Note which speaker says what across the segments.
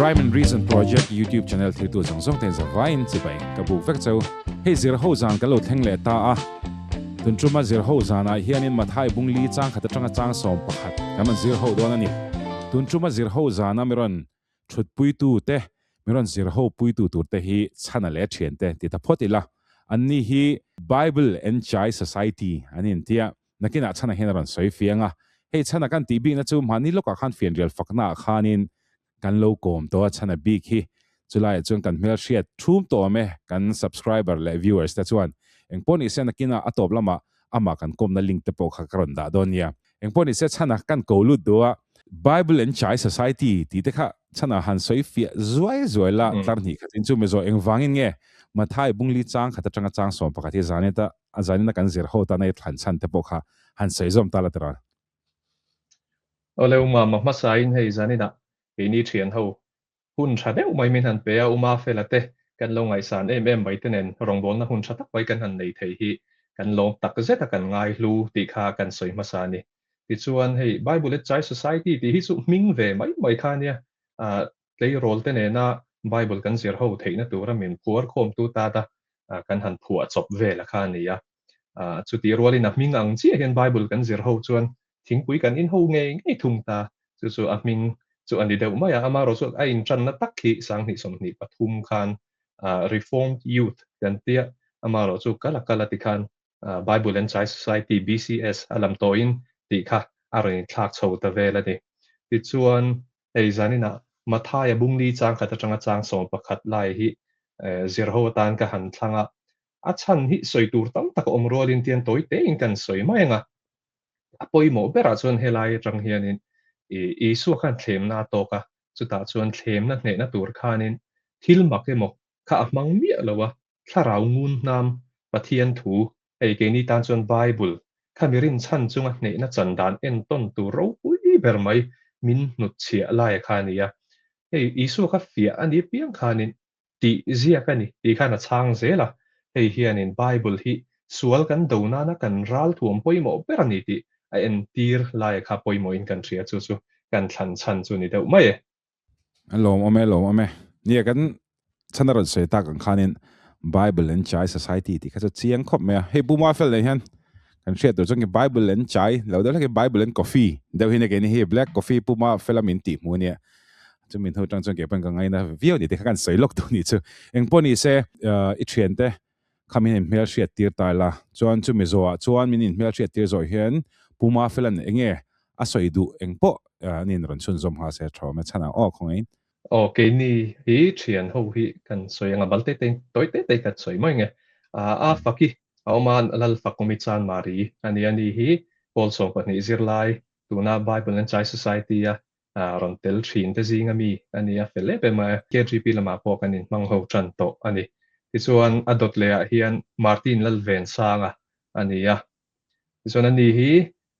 Speaker 1: Rhyme and Reason Project YouTube channel thirtu zawng zawng ten zavaiin chibai ka buk vek cheu. Hei zir ho zan kan lo thleng leh ta a. Tun tuma zir ho zanah hianin Mathai bungli chang khat atanga chang 11 kan rawn zir ho dawn a ni. Tun tuma zir ho zana mi rawn thutpuitu te, mi rawn zir ho puitu tur te hi chhana leh thiante ti ta phawt ila. Anni hi Bible and Chai Society an intia. Nakinah chhana hian a rawn sawi fiang a, hei chhana kan tih bikna chu mahni lawkah khan fianrial faknaah khanin kan lo kawm tawh a, chhana bik hi chulaiah chuan kan hmelhriat thum tawh awm e, kan subscriber leh viewers te chuan engpawh nise nakinah a tawp lamah amah kan kawmna link te pawh kha ka rawn dah dawn nia. Engpawh nise chhana kan ko lut duh a, Bible and Chai Society tih te kha chhana han sawi fiah zuai zuai la, tlar hnih khatin chu mizo engvangin nge Mathai bungli chang khat atanga chang 11 hi zaneta A zanin a kan zir ho tana i thlan chhan te pawh kha han sawi zawm ta la tiraw?
Speaker 2: Awle Uma, ma hmasain hei zaninah keini thian ho hun tha deuh mai min han pe a, Uma fela te kan lo ngaihsan em em mai te nen rawngbawlna hun tha tak mai kan han nei thei hi kan lawm tak zet a kan ngai hlu tih kha kan sawi hmasa a ni. Tichuan hei Bible at Chai Society tih hi chu hming ve mai mai kha ania, tleirawl te nena Bible kan zir ho theihna tura min phuar khawmtu tata kan han phuah chawp vel a kha a ni a. Chutih rualin a hming ang chiah hian Bible kan zir ho chuan thingpui kan in ho ngei ngei thung ta. Chu chu a hming chu a ni deuh mai a. Amaherawhchu a intanna tak hi 2023 khan Reformed Youth kan tia. Amaherawhchu kal a kal a ti khan Bible and Chai Society, BCS, a lam tawhin tih kha a rawn inthlak chho ta vel a ni. Tichuan, hei zaninah Mathaia bungli chang khat atanga chang 11 lai hi zirho atan ka han thlang a, a chhan hi sawi tur tam tak a awm rualin tian tawi tein kan sawi mai ang a. A pawimawh berah chuan helai atang hianin Isua khan thlemna a tawk a, chutah chuan thlemna hnehna tur khanin thil mak emaw kha a hmang miah lo a, Thlarau ngun hnam, Pathian thu, hei keini tan chuan Bible, kha mi rinchhan chunga hnehna chan dan entawn tur ropui ber mai min hnutchhiah laia kha a ni a. Hei Isua kha fiah a ni piang khanin tih ziak a ni tih khan a chhang zel a. Hei hianin Bible hi sual kan do nana kan ralthuam pawimawh ber a ni tih a entir laia kha pawimawhin kan hria chu chu kan thlan chhan chu ni deuh mai e.
Speaker 1: A lawm awm e, lawm awm e. Nia kan chhan a rawn sawi tak ang khanin Bible and Chai Society tih kha chu chiang khawp mai a. Hei Pu Mafel nei hian kan hriat tur chuan Bible and Chai lo deuh hlek Bible and Coffee deuh hi keini hi Black Coffee Pu Mafela min tih hmu ania. Chu min hnu tang chuan kei pawn ka ngaina viau ni te kha kan sawi lawk duh ni chu. Engpawh ni se i thiante kha min inhmel hriat tir ta ila. Chuan chu Mizo ah chuan min inhmel hriat tir zawh hian Pu Mafelan enge a sawi duh engpawh an in rawn chhunzawm nghal se tha awm e chhan ang aw khawngaihin.
Speaker 2: Aw keini hi thian ho hi kan sawi anga bal te te tawi te te kan sawi mai nge. A faki a awm a Lal Fakawmi Chanmari a ni a ni hi Pawl 12 zirlai tuna Bible and Chai Society a rawn tel thin te zinga mi a ni a fel em em a, KGP lamah pawh kan inhmang ho tan tawh a ni. Tichuan a dawt lehah hian Martin Lalvensanga a ni a, tichuan ani hi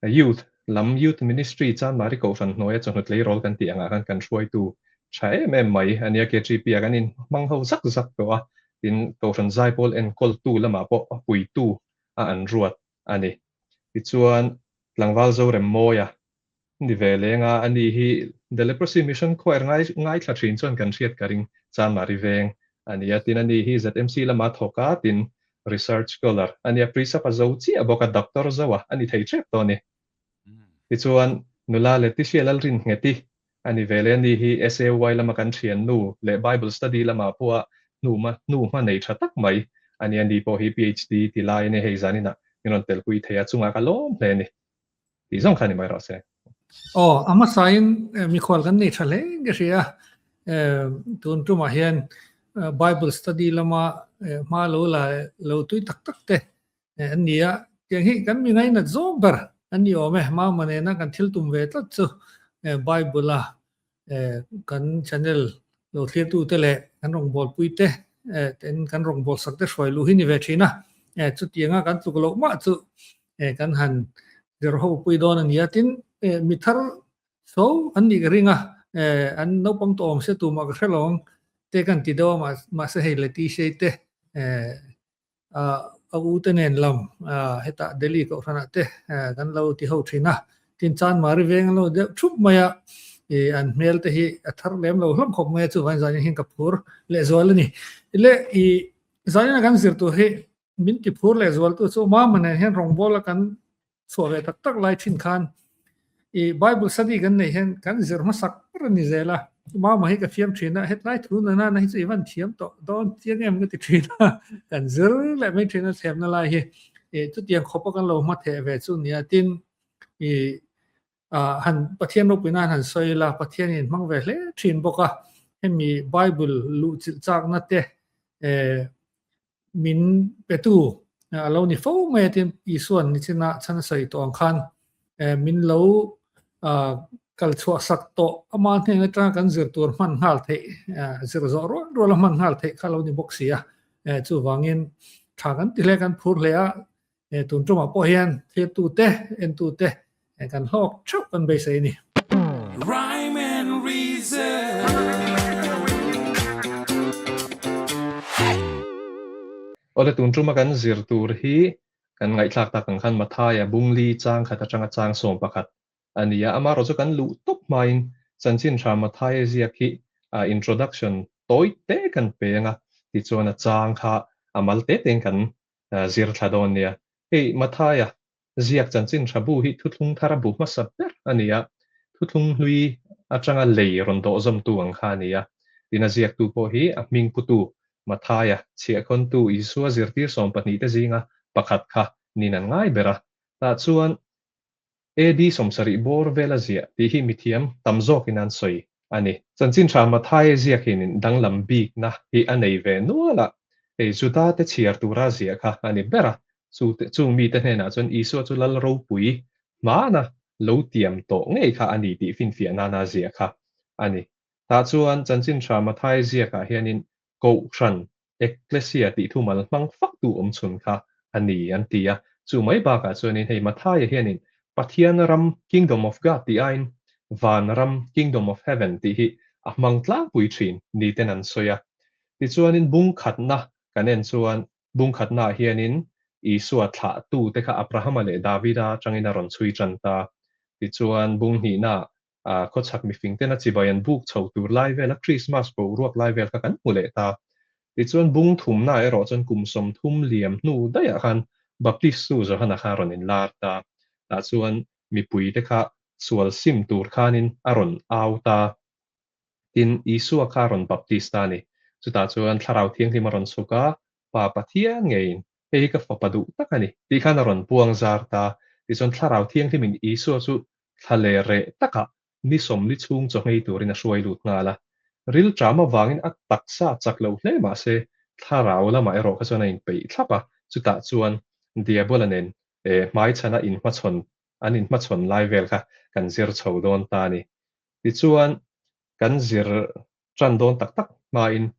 Speaker 2: Youth lam Youth Ministry Chanmari Kohhran hnuaia chawhnu tleirawl kan tih angah khan kan hruaitu tha em em mai a ni a, KGP ah kan inhmang ho zak zak tawh a, tin Kohhran Zaipawl enkawltu lamah pawh a puitu a an ruat a ni. Tichuan tlangval Zoremmawia Ni ve leng a, ani hi The Leprosy Mission Choir ngai ngaithla thin chuan kan hriat ka ring Chanmari veng a ni a, tin ani hi ZMC lama thawk a, tin Research Scholar a nia, Prisap a zo chiah bawk a, Doctor zo a, a ni thei tep tawh a ni. Tichuan nula Letitia Lalrinngeti a ni ve leh, ani hi SAY lama kan thiannu leh Bible Study lamah pawh a hnuhma hnuhma nei tha tak mai a ni, ani pawh hi PhD ti lai a ni, hei zaninah min rawn telpui thei a, chungah ka lawm hle a ni. Tih zawng kha ni mai rawh se.
Speaker 3: Aw, a hmasain mikhual kan nei tha hle ka hria. Tun tumah hian Bible study lama hma lo la lo tui tak tak te an ni a. Tiang hi kan mi ngainat zawng ber an ni awm e. Mama nena kan thil tum ve tlat chu Bible a kan channel lo thlirtute leh kan rawngbawlpui te ten kan rawngbawlsak te hruai luh hi ni ve thin a. Chutianga kan tluk loh mah chu kan han zir ho pui dawn a ni a. Tin, mi thar tho an nih ka ring a, an naupang tawh awm se tumah ka hre lo ang te kan ti deuh a, mahse hei Letitia te a u te nen lam hetah Delhi kohhranah te kan lo ti ho thin a. Tin, Chanmari veng an lo deuh thup mai a. I an hmel te hi a thar lem lo hlawm khawp mai a, chuvangin zanin hian ka phur lehzual a ni. Le i zanin a kan zir tur hi min ti phur lehzual tu chu Mama nen hian rawngbawla kan chhuah ve tak tak lai thin khan i Bible study kan neih hian kan zir hmasak ber a ni zel a, Mama hi ka fiam thin a, hetlai thu na nana hi chu i van thiam tawh dawn chiang em ka ti thin a, kan zir leh mai thin a thlemna lai hi i chutiang khawpa kan lo hmatheh ve chu nia tin i han Pathian ropui nan han sawi ila Pathian in hmang ve hle thin bawk a, hemi Bible luhchilh chakna te min petu a lo ni fo mai a tin Isua'n nichina chhan a sawi tawh ang khan min lo kal chhuah sak tawh ama hnen atanga kan zir tur hman nghal theih zir zawh rual rual a hman nghal theih kha lo ni bawk si a, chuvangin tha kan ti hle kan phur hle a, tun tumah pawh hian thirtute entute kan hlawk theuh kan beisei a ni.
Speaker 4: Rhyme and reason.
Speaker 2: Awle tun tuma kan zir tur hi kan ngaihthlak tak ang khan Mathaia Bungli chang khat atanga chang 11 a ni a, amaherawhchu kan luh tawp hmain chanchin tha Mathaia ziak hi introduction tawi te kan pe ang a, tichuan a chang kha a mal te tein kan zir thla dawn nia. Hei Mathaia ziak chanchin tha bu hi thuthlung thar a bu hmasa ber a ni a, thuthlung hlui atanga lei rawn dawh zawmtu ang kha a ni a. Tin a ziaktu pawh hi a hming putu Mathaia chhiahkhawntu Isua zirtir 12 te zinga pakhat kha nin an ngai ber a. Tah chuan AD 70 bawr vela ziah tih hi mithiam tam zawkin an sawi a ni. Chanchin tha Mathaia ziakin danglam bikna hi a nei ve nual a, hei Juda te chhiar tura ziah kha a ni ber a, chung mite hnenah chuan Isua chu Lal ropui hmana lo tiam tawh ngei kha a ni tih finfiah nana ziah kha a ni. Tah chuan Chanchin tha Mathaia ziakah hianin Kohhran, Ekklesia tih thumal hmang faktu awm chhun kha a ni an ti a. Chu mai bakah chuanin hei Mathaia hianin Pathian ram, Kingdom of God, tih aiin Van ram, Kingdom of Heaven, tih hi a hmang tlangpui thin ni ten an sawi a. Tichuanin bung khatna kan en chuan bung khatnaah hianin Isua thlahtute kha Abrahama leh Davida atangin a rawn chhui tan ta. Tichuan bung hnihnaah Khawchhak mifing tena chibai an buk chho tur lai vela Krismas boruak lai vel kha kan hmu leh ta. Tichuan bung thumna erawh chuan kum 30 liam hnu daihah khan Baptist tu Johana kha a rawn inlar ta. Tah chuan mipui te kha sual sim tur khanin a rawn au ta. Tin, Isua kha a rawn baptist ta a ni. Chutah chuan Thlarau Thianghlim a rawn chhuk a, Pa Pathian ngeiin hei hi ka fapa duh tak a ni tih khan a rawn puang zar ta. Tichuan Thlarau Thianghlimin Isua chu thla leh reh takah ni 40 chhung chaw nghei turin a hruai lut nghal a. Ril ṭam avangin a taksa chak lo hle mah se thlarau lamah erawh kha chuan a inpeih thlap a, chutah chuan Diabola nen hmaichhana inhmachhawn an inhmachhawn lai vel kha kan zir chho dawn ta a ni. Tichuan kan zir ṭan dawn tak tak hmain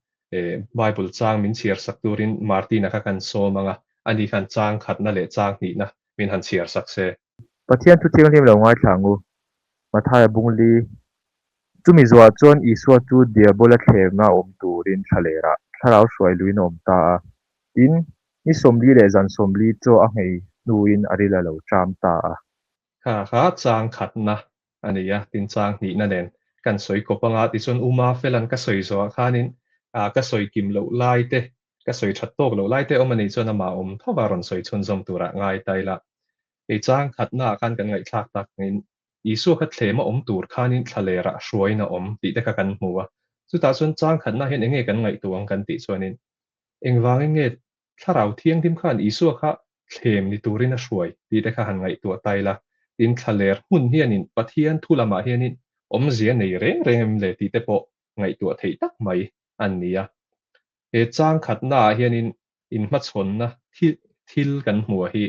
Speaker 2: Bible chang min chhiar sak turin Martina kha kan sawm ang a, ani khan chang khatna leh chang hnihna min han chhiar sak se.
Speaker 5: Pathian thu thianghlim lo ngaithla ang u, Mathaia Bungli. Chumi zuah chuan Isua chu Diabola thlemna awm turin thlalerah thlarau hruai luin a awm ta a. Tin, ni 40 leh zan 40 chaw a nghei hnuin a ril a lo ṭam ta a.
Speaker 2: Kha kha chang khatna a ni a, tin chang hnihna nen kan sawi kawp anga tichuan U Mafelan ka sawi zawhah khanin ka sawi kim loh lai te, ka sawi that tawk loh lai te awm a nih chuan amah awm tho va rawn sawi chhunzawm turah ngai ta ila. Hei chang khatnaah khan kan ngaihthlak tak angin Isua kha thlema awm tur khanin thlalerah hruaiin a awm tih te kha kan hmu a. Chutah chuan chang khatnaah hian eng nge kan ngaihtuah ang kan tih chuanin engvangin nge Thlarau Thianghlim khan Isua kha thlem ni turin a hruai tih te kha han ngaihtuah ta ila, tin thlaler hmun hianin Pathian thu lamah hianin awmzia nei reng reng em le tih te pawh ngaihtuah theih tak mai an ni a. He chang khatnaah hianin inhmachhawnna thil kan hmu a hi,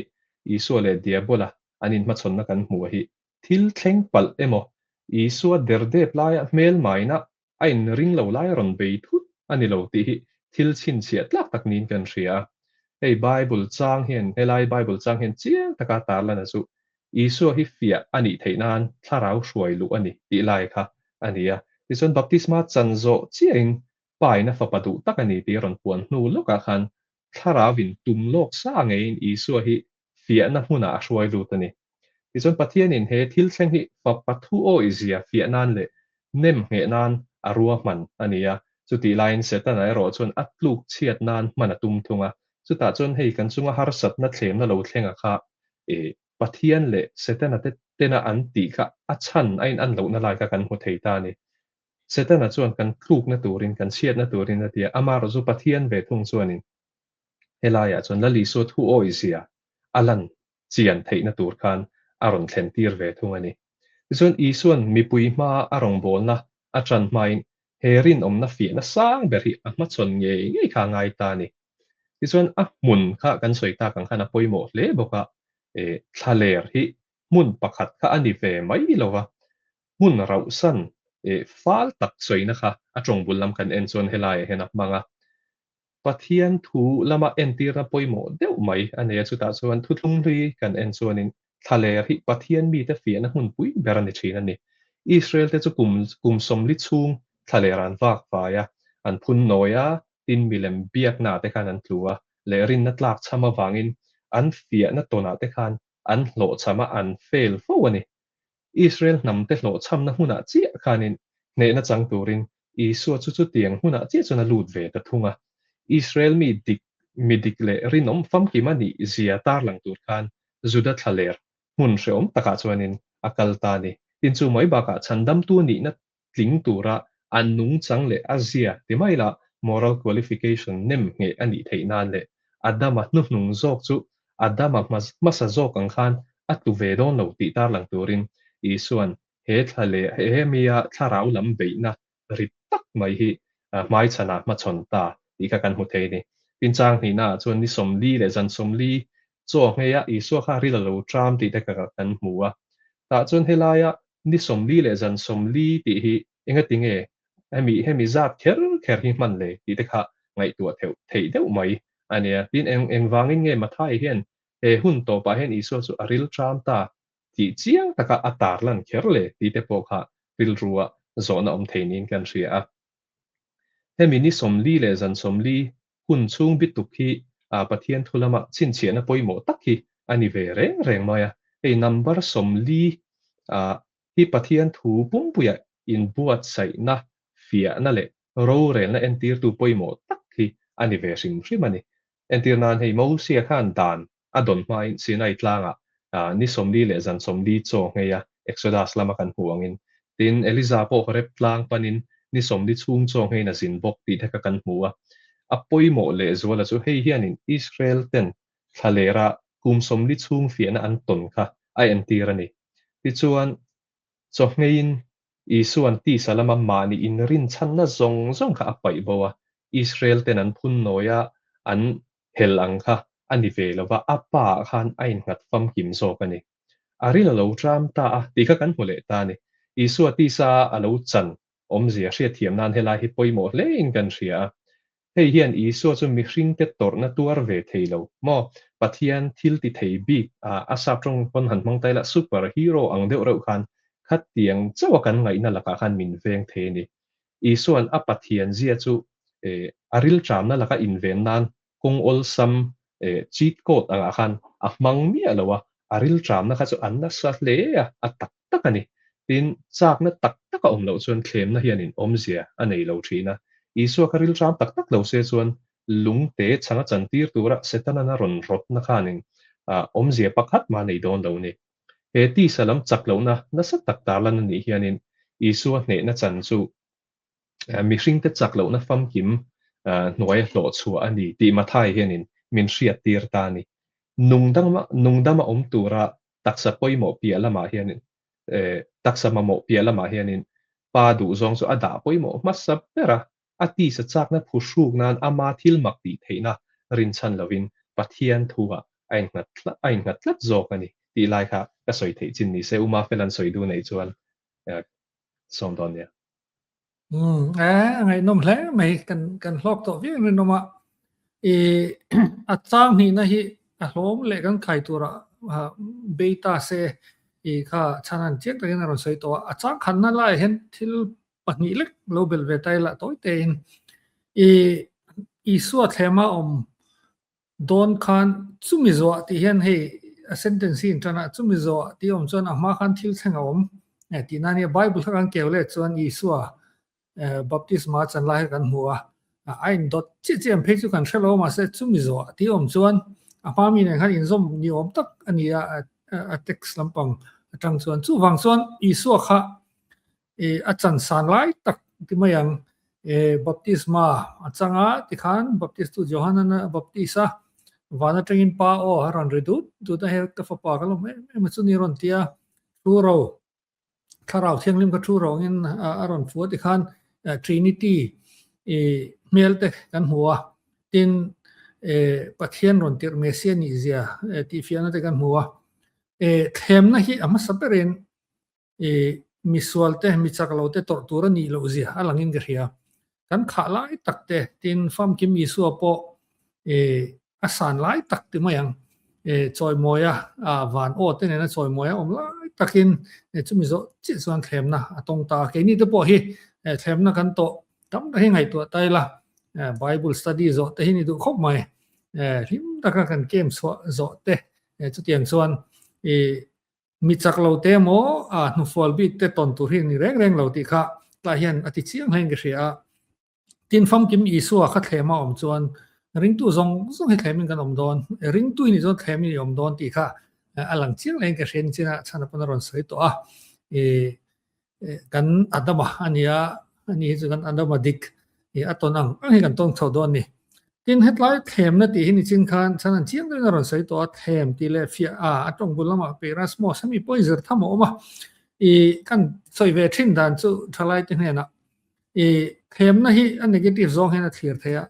Speaker 2: Isua leh Diabola an inhmachhawnna kan hmu a hi thil thleng palh emaw, Isua derdep laia hmelmaina a inring lo lai a rawn bei thut a ni lo tih hi thil chhinchhiah tlak tak niin kan hria a. Hei Bible chang hian, helai Bible chang hian chiang taka tarlana chu Isua hi fiah a nih theih nan thlarau hruai luh a ni tih lai kha a ni a. Tichuan baptisma chan zawh chiahin Pa in a fapa duh tak a ni tih a rawn puan hnu lawkah khan thlarau in tum lawk sa ngeiin Isua hi fiahna hmunah a hruai lut a ni. Tichuan Pathianin he thil thleng hi fapa thu awih zia fiah nan leh Nem ngheh nan a ruahman a ni a, chutih laiin Setana erawh chuan a tluk chhiat nan hman a tum thung a. Chutah chuan hei kan chunga harsatna thlemna lo thlenga kha e Pathian leh Setana te tena an tih kha a chhan a in an lohna lai kha kan hmu thei ta a ni. Setana chuan kan tlukna turin, kan chhiatna turin a ti a, amaherawh chu Pathian ve thung chuanin helaiah chuan Lal Isua thu awizia a lan chian theihna tur khan a rawn thlen tir ve thung a ni. Tichuan Isuan mipui hmaa a rawngbawlna a tan hmain he rinawmna fiahna sang ber hi a hmachhawn ngei ngei kha a ngai ta a ni. Tichuan a hmun kha kan sawi tak ang khan a pawimawh hle bawk a, thlaler hi hmun pakhat kha a ni ve mai lo va, hmun rauhsan fal tak sawina kha a tawng bul lam kan en chuan helaiah hian a hmang a. Pathian thu lama entirna pawimawh deuh mai a nei a, chutah chuan thuthlung hlui kan en chuanin thlaler hi Pathian mite fiahna hmunpui ber a ni thin a ni. Israel te chu kum kum sawmli chhung thlaler an vak vai a, an phun nawi a, tin milem biaknaah te khan an tlu a, leh rinna tlak chham avangin an fiahna tawnah te khan an hlawhchham a, an fail fo a ni. Israel hnamte hlawhchhamna hmunah chiah khanin hnehna chang turin Isua chu chutiang hmunah chiah chuan a lut ve ta thung a. Israel mi dik, mi dik leh rinawm famkim a nih zia tarlang tur khan Juda thlaler hmun hrehawm takah chuanin a kal ta a ni. Tin chu mai bakah chhandamtu nihna tling tura a nungchang leh a zia ti mai la moral qualification nem ngheh a nih theih nan leh Adama hnuhnung zawk chu Adama hmasa zawk ang khan a tlu ve dawn lo tih tarlang turin Isua'n he thla leh he mia thlarau lam beihna rit tak mai hi hmaichhanah hmachhawn ta tih kha kan hmu thei a ni. Pinchang hnihnaah chuan ni 40 leh zan 40 chaw ngheia Isua kha ril a lo ṭam tih te kha kan hmu a. Tah chuan helaia ni 40 leh zan 40 tih hi engati nge hemi hemi zat kher kher hi hman le tih te kha ngaihtuah theuh theih deuh mai a nia. Tin eng engvangin nge Mathai hian he hun tawpah hian Isua chu a ril ṭam ta tih chiang taka a tarlan kher le tih te pawh kha rilrua zawhna awm thei niin kan hria a. Hemi ni 40 leh zan 40 hun chhung bituk hi Pathian thu lama chhinchhiahna pawimawh tak hi a ni ve reng reng mai a. Hei number 40 hi Pathian thu pumpuia inbuatsaihna, fiahna leh rorelna entirtu pawimawh tak hi a ni ve hrim hrim a ni. Entir nan hei Mosia khan dan a dawn hmain Sinai tlangah ni 40 leh zan 40 chaw nghei a, Exodus lama kan hmuh angin. Tin, Eliza pawh Horeb tlang panin ni 40 chhung chaw ngheiin a zin bawk tih te kha kan hmu a. A pawimawh lehzuala chu hei hianin Israel ten thlalera kum 40 chhung fiahna an tawn kha a entir a ni. Tichuan, chaw ngheiin Isua'n tisa lama mahni inrinchhanna zawng zawng kha a paih bo a, Israel ten an phun nawi a, an hel ang kha a ni ve lo va, a pa ah khan a innghat famkim zawk a ni. A ril a lo ṭam ta a tih kha kan hmu leh ta a ni. Isua tisa a lo chan awmzia hriatthiam nan helai hi pawimawh hlein kan hria a. Hei hian Isua chu mihringte tawrhna tuar ve thei lo maw? Pathian thil ti thei bik a, a sap tawng pawn han hmang ta ila super hero ang deuh reuh khan khatiang chauh a kan ngaihna lakah khan min veng thei a ni. Isua'n a Pathian zia chu a rilṭamna laka inven nan kawng awlsam cheat code angah khan a hmang miah lo a, a rilṭamna kha chu a nasa hle a, a tak tak a ni. Tin, châkna tak tak a awm loh chuan thlemna hianin awmzia a nei lo ṭhin a. Isua kha rilṭam tak tak lo se chuan lungte chhanga chantir tura Setana'n a rawn rawtna khanin awmzia pakhat mah a nei dawn lo a ni. He tisa lam chak lohna nasa tak tarlan a nih hianin Isua hnehna chan chu mihringte chak lohna famkim hnuaia hlawh chhuah a ni tih Mathai hianin min hriattir ta a ni. Nungdama awm tura taksa pawimawh piah lamah hianin taksa mamawh piah lamah hianin pa duhzawng chu a dah pawimawh hmasa ber a, a tisa chakna phuhruk nan ama thil mak tih theihna rinchhan lovin Pathian thuah a innghat a innghat tlat zawk a ni tih lai kha ka sawi theih chin ni se U Mafel an sawi duh neih chuan sawm dawn nia.
Speaker 3: Umm e a ngaihnawm hle mai kan kan hlawk tawh viau rinawm a i a chang hnihna hi a hlawm leh kan khai tura bei ta se i kha chhan an chiang takin a rawn sawi tawh a a chang khanna laiah hian thil pahnih lek lo bel ve ta ila tawi tein i Isua thlema awm dawn khan chumi zawh tih hian hei a sentence hi intan a chumi zawh tih awm chuan a hma khan thil thleng a awm. Tihna a nia, Bible kha kan keu leh chuan Isua baptisma chan lai kha kan hmu a, a indawt chiah chiah ang phei chu kan hre lo mahse chumi zawh tih awm chuan a hma mi nen khan inzawm ni awm tak a ni a, a text lampang atang chuan. Chuvang chuan Isua kha a chan san lai tak ti mai ang, baptisma a chang a tikhan baptistu Johanan a baptis a, van atangin pa aw a rawn ri dut dut a, hei ka fapa ka lawm em em a chu ni a rawn ti a, thu ro Thlarau Thianghlim kha thu rawngin a rawn fu a tikhan Trinity hmel te kan hmu a, tin Pathian rawn tirh Messiah nih zia tih fiahna te kan hmu a. Thlemna hi a hmasa berin misual te, mi chak lo te tawrh tur a nih loh zia a langin ka hria. Kan khah lai tak te, tin famkim Isua pawh a san lai tak ti mai ang. Chawimawi a, van aw te nena chawimawi a awm lai takin chumi zawh chiah chuan thlemna a tawng ta a. Keini te pawh hi thlemna kan tawh tam tak hi ngaihtuah ta ila, Bible study zawh te hi ni duh khawp mai. Hlim taka kan camp chhuah zawh te chutiang chuan mi chak lo te emaw hnufual bik te tawn tur hi ni reng reng lo tih kha tlai hian a ti chiang hlein ka hria a. Tin famkim Isua kha thlem a awm chuan ringtu zawng zawng hi thlemin kan awm dawn, ringtu i nih chuan thlemin i awm dawn tih kha a lang chiang leh in ka hria nichin a chhan a pawn a rawn sawi tawh a. Kan Adama a nia, ani hi chu kan Adama dik a tawn ang ang hi kan tawn chho dawn a ni. Tin hetlai thlemna tih hi nichin khan chhan an chiang deuhin a rawn sawi tawh a, thlem tih leh fiah a a tawng bul lamah Perasmos hemi pawh hi zir tham a awm a. Kan sawi ve thin dan chu thalaite hnenah I thlemna hi a negative zawng hian a thlir thei a,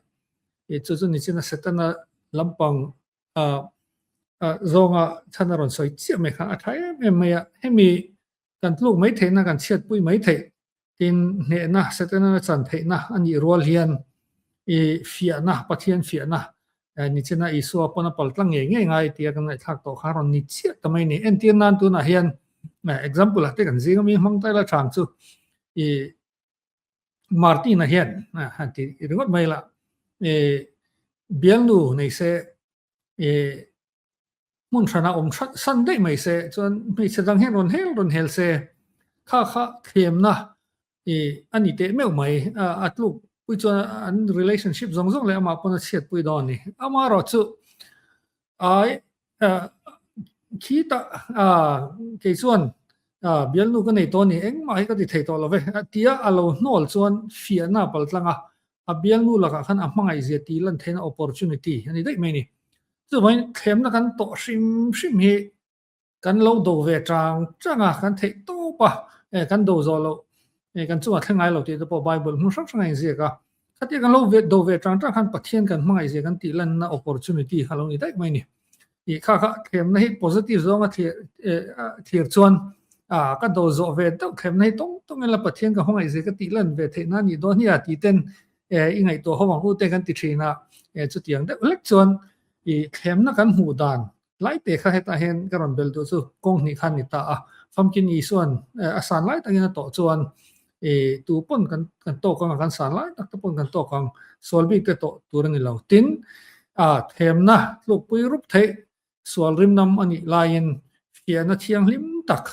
Speaker 3: i chu chu nichina Setana lampang zawnga chhan a rawn sawi chiah mai kha a tha em em mai a, hemi kan tluk mai theihna kan chhiatpui mai theih tin hnehna Setana chan theihna a nih rual hian i fiahna Pathian fiahna nichina Isua pawn a pal tlang ngei ngei ngai tia kan ngaihthlak tawh kha a rawn ni chiah ta mai a ni. Entir nan tunah hian example ah te kan zing ami hmang ta ila chang chu i Martina hian han ti ringawt mai la i bialnu nei se i hmun hrana awm hrat san daih mai se chuan hmeichhe dang hian rawn hel rawn hel se kha kha thlemna i a ni teh meuh mai a tluk pui chuan an relationship zawng zawng leh amah pawn a chhiat pui dawn a ni amaherawh chu ai Khitah kei chuan bialnu ka nei tawh a ni, engmah hi ka ti thei tawh lo ve. Tia a lo hnawl chuan fiahna a pal tlang a, a bialnu lakah khan a hmangaihzia tih lan theihna opportunity a ni daih mai a ni. Chuvangin thlemna kan tawh hrim hrim hi kan lo do ve chang chang a, kan theih tawp a, kan do zawh loh kan chungah thleng ngai lo tih te pawh Bible hmun hrang hrang a inziak a. Khatia kan lo do ve chang chang khan Pathian kan hmangaihzia kan tih lanna opportunity kha lo ni daih mai a ni. Tih kha kha thlemna hi positive zawnga thlir thlir chuan a ka do zawh ve deuh thlemna hi tawng tawng ila Pathian ka hmangaihzia ka tih lan ve theih na nih dawn hi a tih ten i ngaihtuah ho ang u te kan ti thin a, chutiang deuh hlek chuan i thlemna kan hmuh dan lai te kha hetah hian ka rawn bel duh chu kawng hnih khan ni ta a, famkin Isuan a san lai takin a tawh chuan tu pawn kan kan tawk ang a, kan san lai tak te pawn kan tawk ang, sual bik te tawh tur a ni lo. Tin, a thlemna tlukpui rup theih sual rimnam a nih laiin fiahna thianghlim tak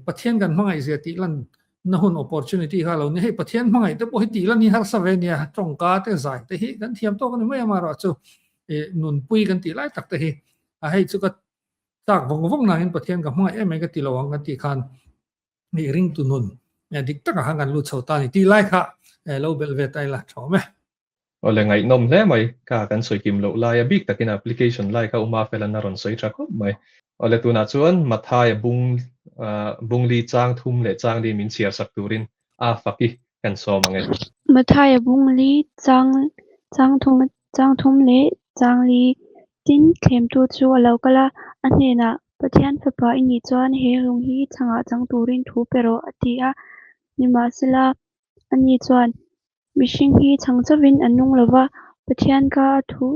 Speaker 3: Pathian kan hmangaihzia tih lan na hun opportunity kha lo ni. Hei Pathian hmangaih te pawh hi tih lan hi harsa ve nia, tawngka te zai te hi kan thiam tawk a ni mai a, amaherawh chu nunpui kan tih lai tak te hi a hei chu ka chak vawng vawng nangin Pathian ka hmangaih em em ka ti lo ang kan tih khan nih ringtu nun dik takah khan kan lut chho ta a ni tih lai kha lo belh ve ta ila tha awm e.
Speaker 2: Awle ngaihnawm hle mai kha kan sawi kim loh lai a bik takin application lai kha Uma Felan a rawn sawi tha khawp mai. Awle tunah chuan Mathaia bung bungli chang thum leh changli min chhiar sak turin a faki kan sawm ang e.
Speaker 6: Mathaia bungli chang chang thum chang thum leh changli tin thlemtu chu a lo kal a, a hnenah Pathian fapa i nih chuan he lung hi chhangah chang turin thu pe rawh a ti a. Nimahsela ani chuan Mihring hi chhang chauhin an nung lo va, Pathian ka a thu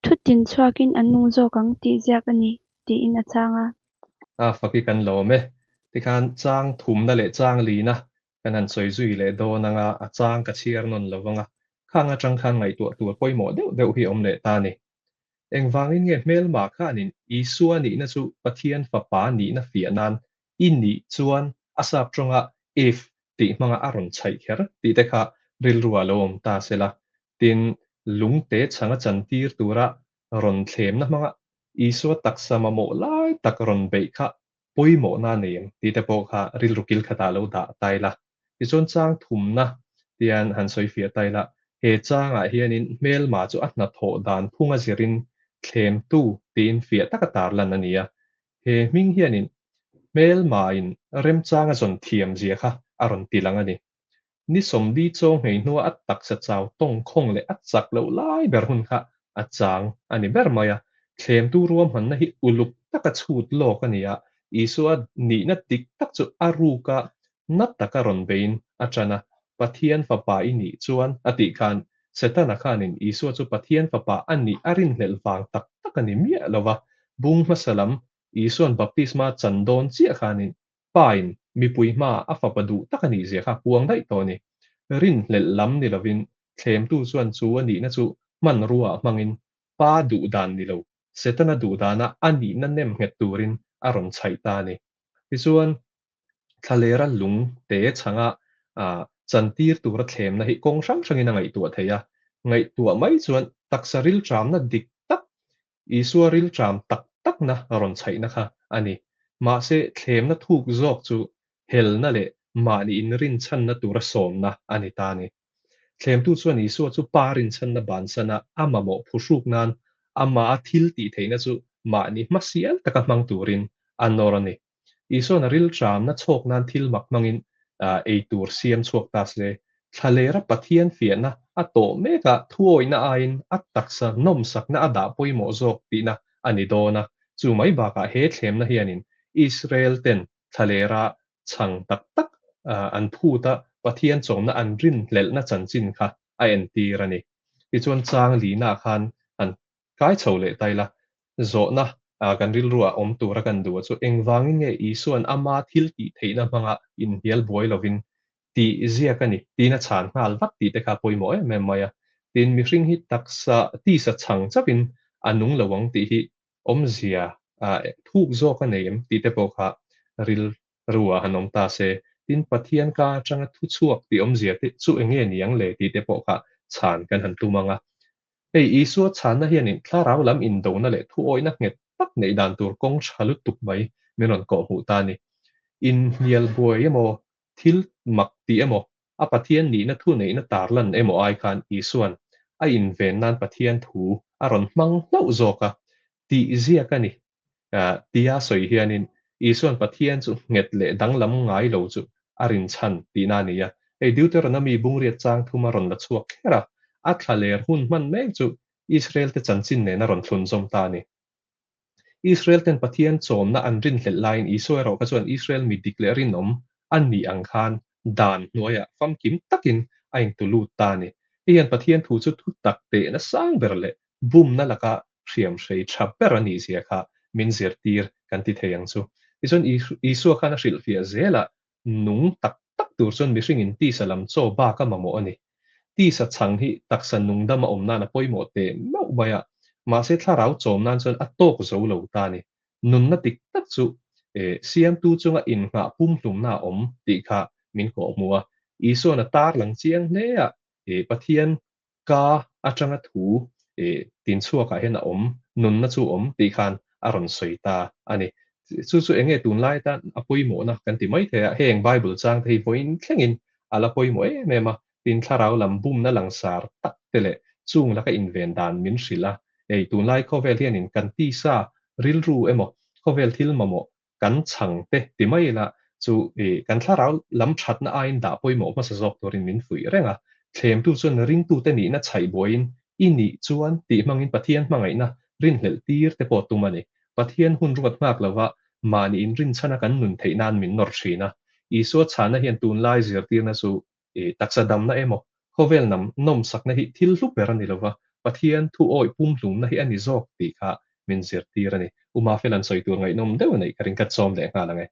Speaker 6: thu tin chhuakin an nung zawk ang tih ziak a ni, tiin a chhang a.
Speaker 2: A fak i kan lawm e. Tikhan chang thumna leh chang lina kan han sawi zui leh dawn anga a chang ka chhiar nawn lo vang a, khang atang khan ngaihtuah tur pawimawh deuh deuh hi awm leh ta a ni. Engvangin nge hmelma khanin Isua nihna chu Pathian Fapa nihna fiah nan i nih chuan a sap tawnga if tih hmanga a rawn chhaih kher tih te kha rilruah lo awm ta se la. Tin, lungte chhanga chantir tura rawn thlemna hmanga Isua taksa mamawh lai tak rawn beih kha pawimawhna a nei em tih te pawh kha rilru kil khatah lo dah ta ila. Tichuan chang thumna tian han sawi fiah ta ila, he changah hianin hmelma chu a hnathawh dan phunga zirin thlemtu tiin fiah taka tarlan a ni a. He hming hianin hmelmain remchanga zawn thiam zia kha a rawn tilang a ni. Ni 40 chaw nghei hnua a taksa chau tawng khawng leh a chak loh lai ber hun kha a chang a ni ber mai a. Thlemtu ruahmanna hi uluk taka chhut lawk a ni a, Isua nihna dik tak chu a ruka na taka rawn beiin a ṭan a, Pathian Fapa i nih chuan a tih khan Setana khanin Isua chu Pathian Fapa a nih a rinhlelh vang tak tak a ni miah lo va, bung hmasa lam Isua'n baptisma chan dawn chiah khanin Pain mipui hma a fapa duh tak a nih zia kha puang daih tawh a ni. Rinhlelh lam ni lovin thlemtu chuan chu a nihna chu hmanrua hmangin Pa duh dan ni lo, Setana duh dana a nihna nem nghet turin a rawn chhaih ta a ni. Tichuan, thlalera lung te chhanga chantir tura thlemna hi kawng hrang hrangin a ngaihtuah thei a. Ngaihtuah mai chuan taksa rilṭamna dik tak Isua rilṭam tak takna rawn chhaihna kha a ni. Mahse, thlemna thuk zawk chu helna leh mahni inrinchhanna tura sawmna a ni ta a ni. Thlemtu chuan Isua chu Pa rinchhanna bansana a mamawh phuhruk nan amaha thil tih theihna chu mahni hmasial taka hmang turin a nawr a ni. Isua'n a rilṭamna chhawk nan thil mak hmangin ei tur siam chhuak ta se, thlalera Pathian fiahna a tawh mekah thuawihna aiin a taksa nawmsakna a dah pawimawh zawk tihna a ni dawn a. Chu mai bakah he thlemna hianin Israel ten thlalera chhang tak tak an phut a, Pathian chawmna an rinhlelhna chanchin kha a entir a ni. Tichuan chang lihnaah khan han Kai chho leh ta ila, zawhna kan rilruah awm tura kan duh a chu engvangin nge Isua'n ama thil tih theihna hmanga inhnial buai lovin tih ziak a ni tiin a chhan nghal vat tih te kha pawimawh em em mai a. Tin, mihring hi taksa tisa chhang chauhin a nung lo ang tih hi awmzia thuk zawk a nei em tih te pawh kha rilruah han awm ta se. Tin, Pathian ka atanga thu chhuak tih awmzia te chu eng nge ni ang le tih te pawh kha chhan kan han tum ang a. Hei Isua chhanna hianin thlarau lam indona leh thuawihna nghet tak neih dan tur kawng tha lutuk mai min rawn kawhhmuh ta a ni. Inhnial buai emaw, thil mak tih emaw, a Pathian nihna thuneihna tarlan emaw ai khan Isua'n a inven nan Pathian thu a rawn hmang hlauh zawk a, tih ziak a ni. Tia sawi hianin Isua'n Pathian chu nghet leh danglam ngai lo chu a rinchhan tihna a ni a. Hei Deuteronomy bungriat chang thum a rawn la chhuak kher a, a thlaler hun hman mek chu Israel-te chanchin nen a rawn thlunzawm ta a ni. Israel-ten Pathian chawmna an rinhlelh laiin Isua erawh kha chuan Israel mi dik leh rinawm a nih ang khan dan hnuaiah famkim takin a intu lut ta a ni. Hei hian Pathian thu chu thutak tehna sang ber leh bumna laka hriamhrei tha ber a nih zia kha min zirtir kan ti thei ang chu. Tichuan Isua khan a hrilhfiah zelah nung tak tak tur chuan mihringin tisa lam chaw bak a mamawh a ni. Tisa chhang hi taksa nungdam a awm nan a pawimawh teh meuh mai a, mahse thlarau chawm nan chuan a tawk zo lo ta a ni. Nunna dik tak chu Siamtu chunga innghah pumhlumna a awm tih kha min kawhhmuh a. Isua'n a tarlang chiang hle a, Pathian Ka atanga thu tin chhuakah hian a awm, nunna chu awm tih khan a rawn sawi ta a ni. Chu chu enge tunlai atan a pawimawhna kan ti mai thei a, heng Bible chang te hi vawiin thlengin a la pawimawh em em a, tin thlarau lam bumna langsar tak te leh chung laka inven dan min hrilh a, hei tunlai khawvel hianin kan tisa rilru emaw khawvel thil mamawh kan chhang te ti mai ila chu i kan thlarau lam thatna aiin dah pawimawh hmasa zawk turin min fuih reng a. Thlemtu chuan ringtute nihna chhaih buaiin i nih chuan tih hmangin Pathian hmangaihna rinhlelh tir te pawh tum a ni. Pathian hun ruat nghak lova mahni inrinchhana kan nun theih nan min nawr thin a. Isua chhana hian tunlai zirtirna chu I taksa damna emaw, khawvel nam nawmsakna hi thil hlu ber a ni lova, Pathian thu awih pumhlumna hi a ni zawk tih kha min zirtir a ni. U Mafel an sawi tur ngaihnawm deuh neih ka ring ka chawm leh nghal ang e.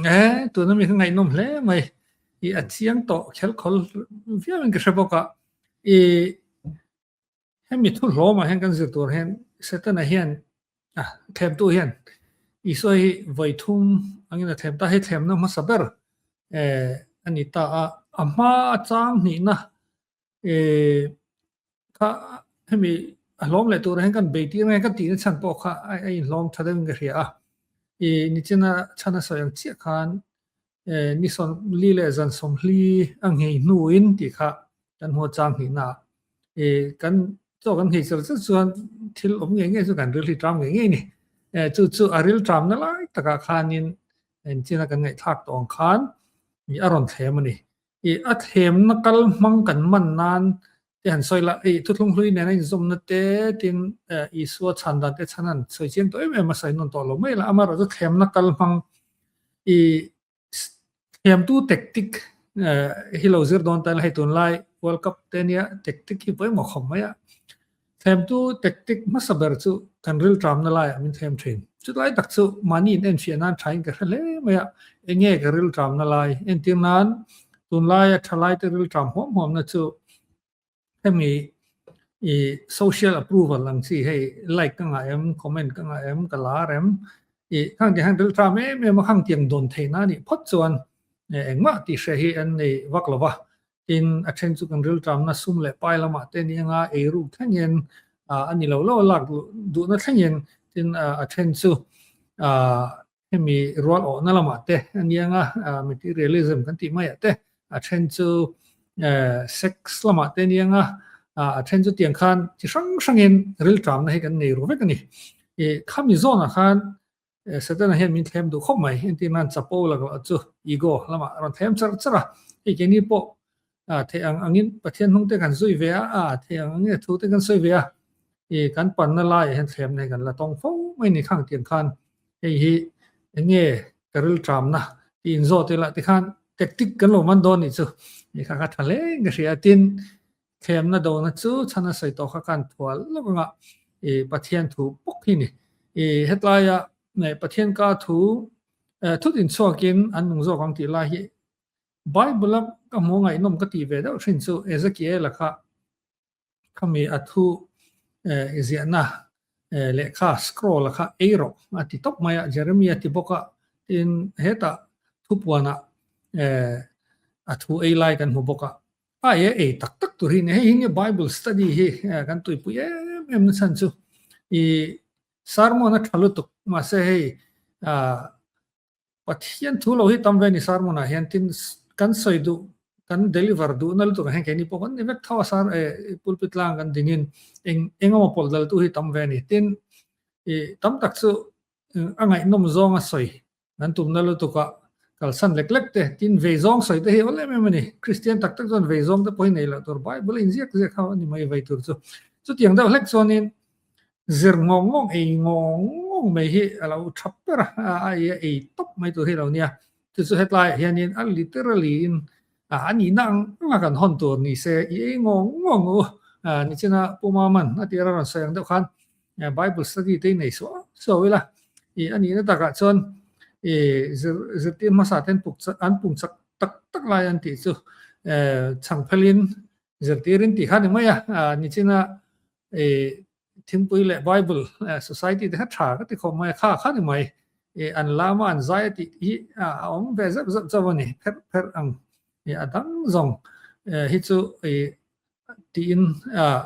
Speaker 3: E, tuna mi kha ngaihnawm hle mai. I a chiang tawh khelkhawl viauin ka hre bawk a. I Hemi thu hlawmah hian kan zir tur hian Setana hian ah thlemtu hian Isua hi vawi thum angin a thlem ta. Hei thlemna hmasa ber a ni ta a. A hma a chang hnihna kha hemi a hlawm leh turah hian kan bei tir nge ka tihna chhan pawh kha a inhlawm tha deuhin ka hria a. Nichina chhan a sawi ang chiah khan ni sawmli leh zan sawmhli a nghei hnuin tih kha kan hmu a chang hnihna ah. Kan chaw kan nghei char char chuan thil awm ngei ngei chu kan ril hi ṭam ngei ngei a ni. Chu chu a ril ṭamna lai takah khanin enchina kan ngaihthlak tawh ang khan a rawn thlem a ni. I a thlemna kal hmang kan man nan te han sawi la, i thuthlung hlui nena inzawmna te tin Isua chhan dan te chhan han sawi chiang tawh em em a sawi nawn tawh lo mai la, amaherawhchu thlemna kal hmang i thlemtu tactic hi lo zir dawn ta ila hei tunlai World Cup te nia tactic hi pawimawh khawp mai a. Thlemtu tactic hmasa ber chu kan rilṭamna laiah min thlem ṭhin. Chutlai tak chu mahni in enfiah nan ṭhain ka hre hle mai a, enge ka rilṭamna lai? Entir nan tunlaia ṭhalaite rilṭam huam huamna chu hemi i social approval ang chi hei like ka ngah em, comment ka ngah em, ka lar em i khang tiang hian rilṭam em em a khang tiang dawn theihna a nih phawt chuan engmah tih hre hi an nei vak lo va. Tin, a then chu kan rilṭamna sum leh pai lamah te ni anga ei ruk thlengin a ni lo lo a lak duhna thlengin, tin a then chu hemi rual awhna lamah te a ni anga materialism kan tih maiah te, a then chu sex lamah te ni anga a then chu tiang khan chi hrang hrangin rilṭamna hi kan nei ru vek a ni. Khami zawnah khan Setana hian min thlem duh khawp mai, entir nan chapo lakloh chu ego lamah a rawn thlem char char a, hei keini pawh theih ang angin Pathian hnung te kan zui ve a, theih ang angin a thu te kan sawi ve a, i kan panna laiah hian thlemna hi kan la tawng fo mai ni khang tiang khan hei hi enge ka rilṭamna tih inzawt ila tikhan tactic kan lo man dawn nih chu i kha kha tha hle in ka hria a, tin Thlemna dona chu chhan a sawi tawh kha khan thual lawk anga i Pathian thu bawk hi ni. I hetlaia Pathian ka thu thut inchhuakin an nung zawk ang tih lai hi Bible a ka hmu ngaihnawm ka tih ve deuh thin chu Ezekiel-a kha khami a thu ziahna lehkha scroll a kha ei rawh a ti tawp mai a, Jeremiah ti bawk a, tin hetah thupuanah a thu ei lai kan hmu bawk a. A e ei tak tak tur hi ni. Hei hi nge Bible study hi kan tuipui em em na chhan chu i sermon a tha lutuk mahse hei Pathian thu lo hi tam ve ni sermon ah hian tin kan sawi duh kan deliver duh na lutuk ah hian keini pawh kan ni vek tho a sar e pulpit tlang kan dingin eng engemaw pawlh dal tu hi tam ve ni. Tin i tam tak chu a ngaihnawm zawng a sawi Kan tumna lutukah kalsan lek lek te, tin vei zawng sawi te hi awl em em a ni. Kristian tak tak chuan vei zawng te pawh hi nei loh tur, Bible in ziak ziak kha a ni mai vei tur chu. Chutiang deuh hlek chuanin zir ngawng ngawng, ei ngawng ngawng mai hi a lo tha ber a, a ei a ei tawp mai tur hi a lo nia. Chu chu hetlaiah hianin a literally in a nihna ang anga kan hawn tur ni se, i ei ngawng ngawng u. Nichina Pu Maman a tir a rawn sawi ang deuh khan Bible study te i nei suah suah ila, i a nihna takah chuan i zir zirtir hmasa ten puk an pung chak tak tak lai an tih chu chhang phelin zirtirin tih kha ni mai a, nichina i thingpui leh Bible society te kha tha ka ti khawp mai a, kha kha ni mai i an lama an zai a tih hi a awm ve zeuh zeuh chauh a ni pherh pherh ang i a dang zawng hi chu i tiin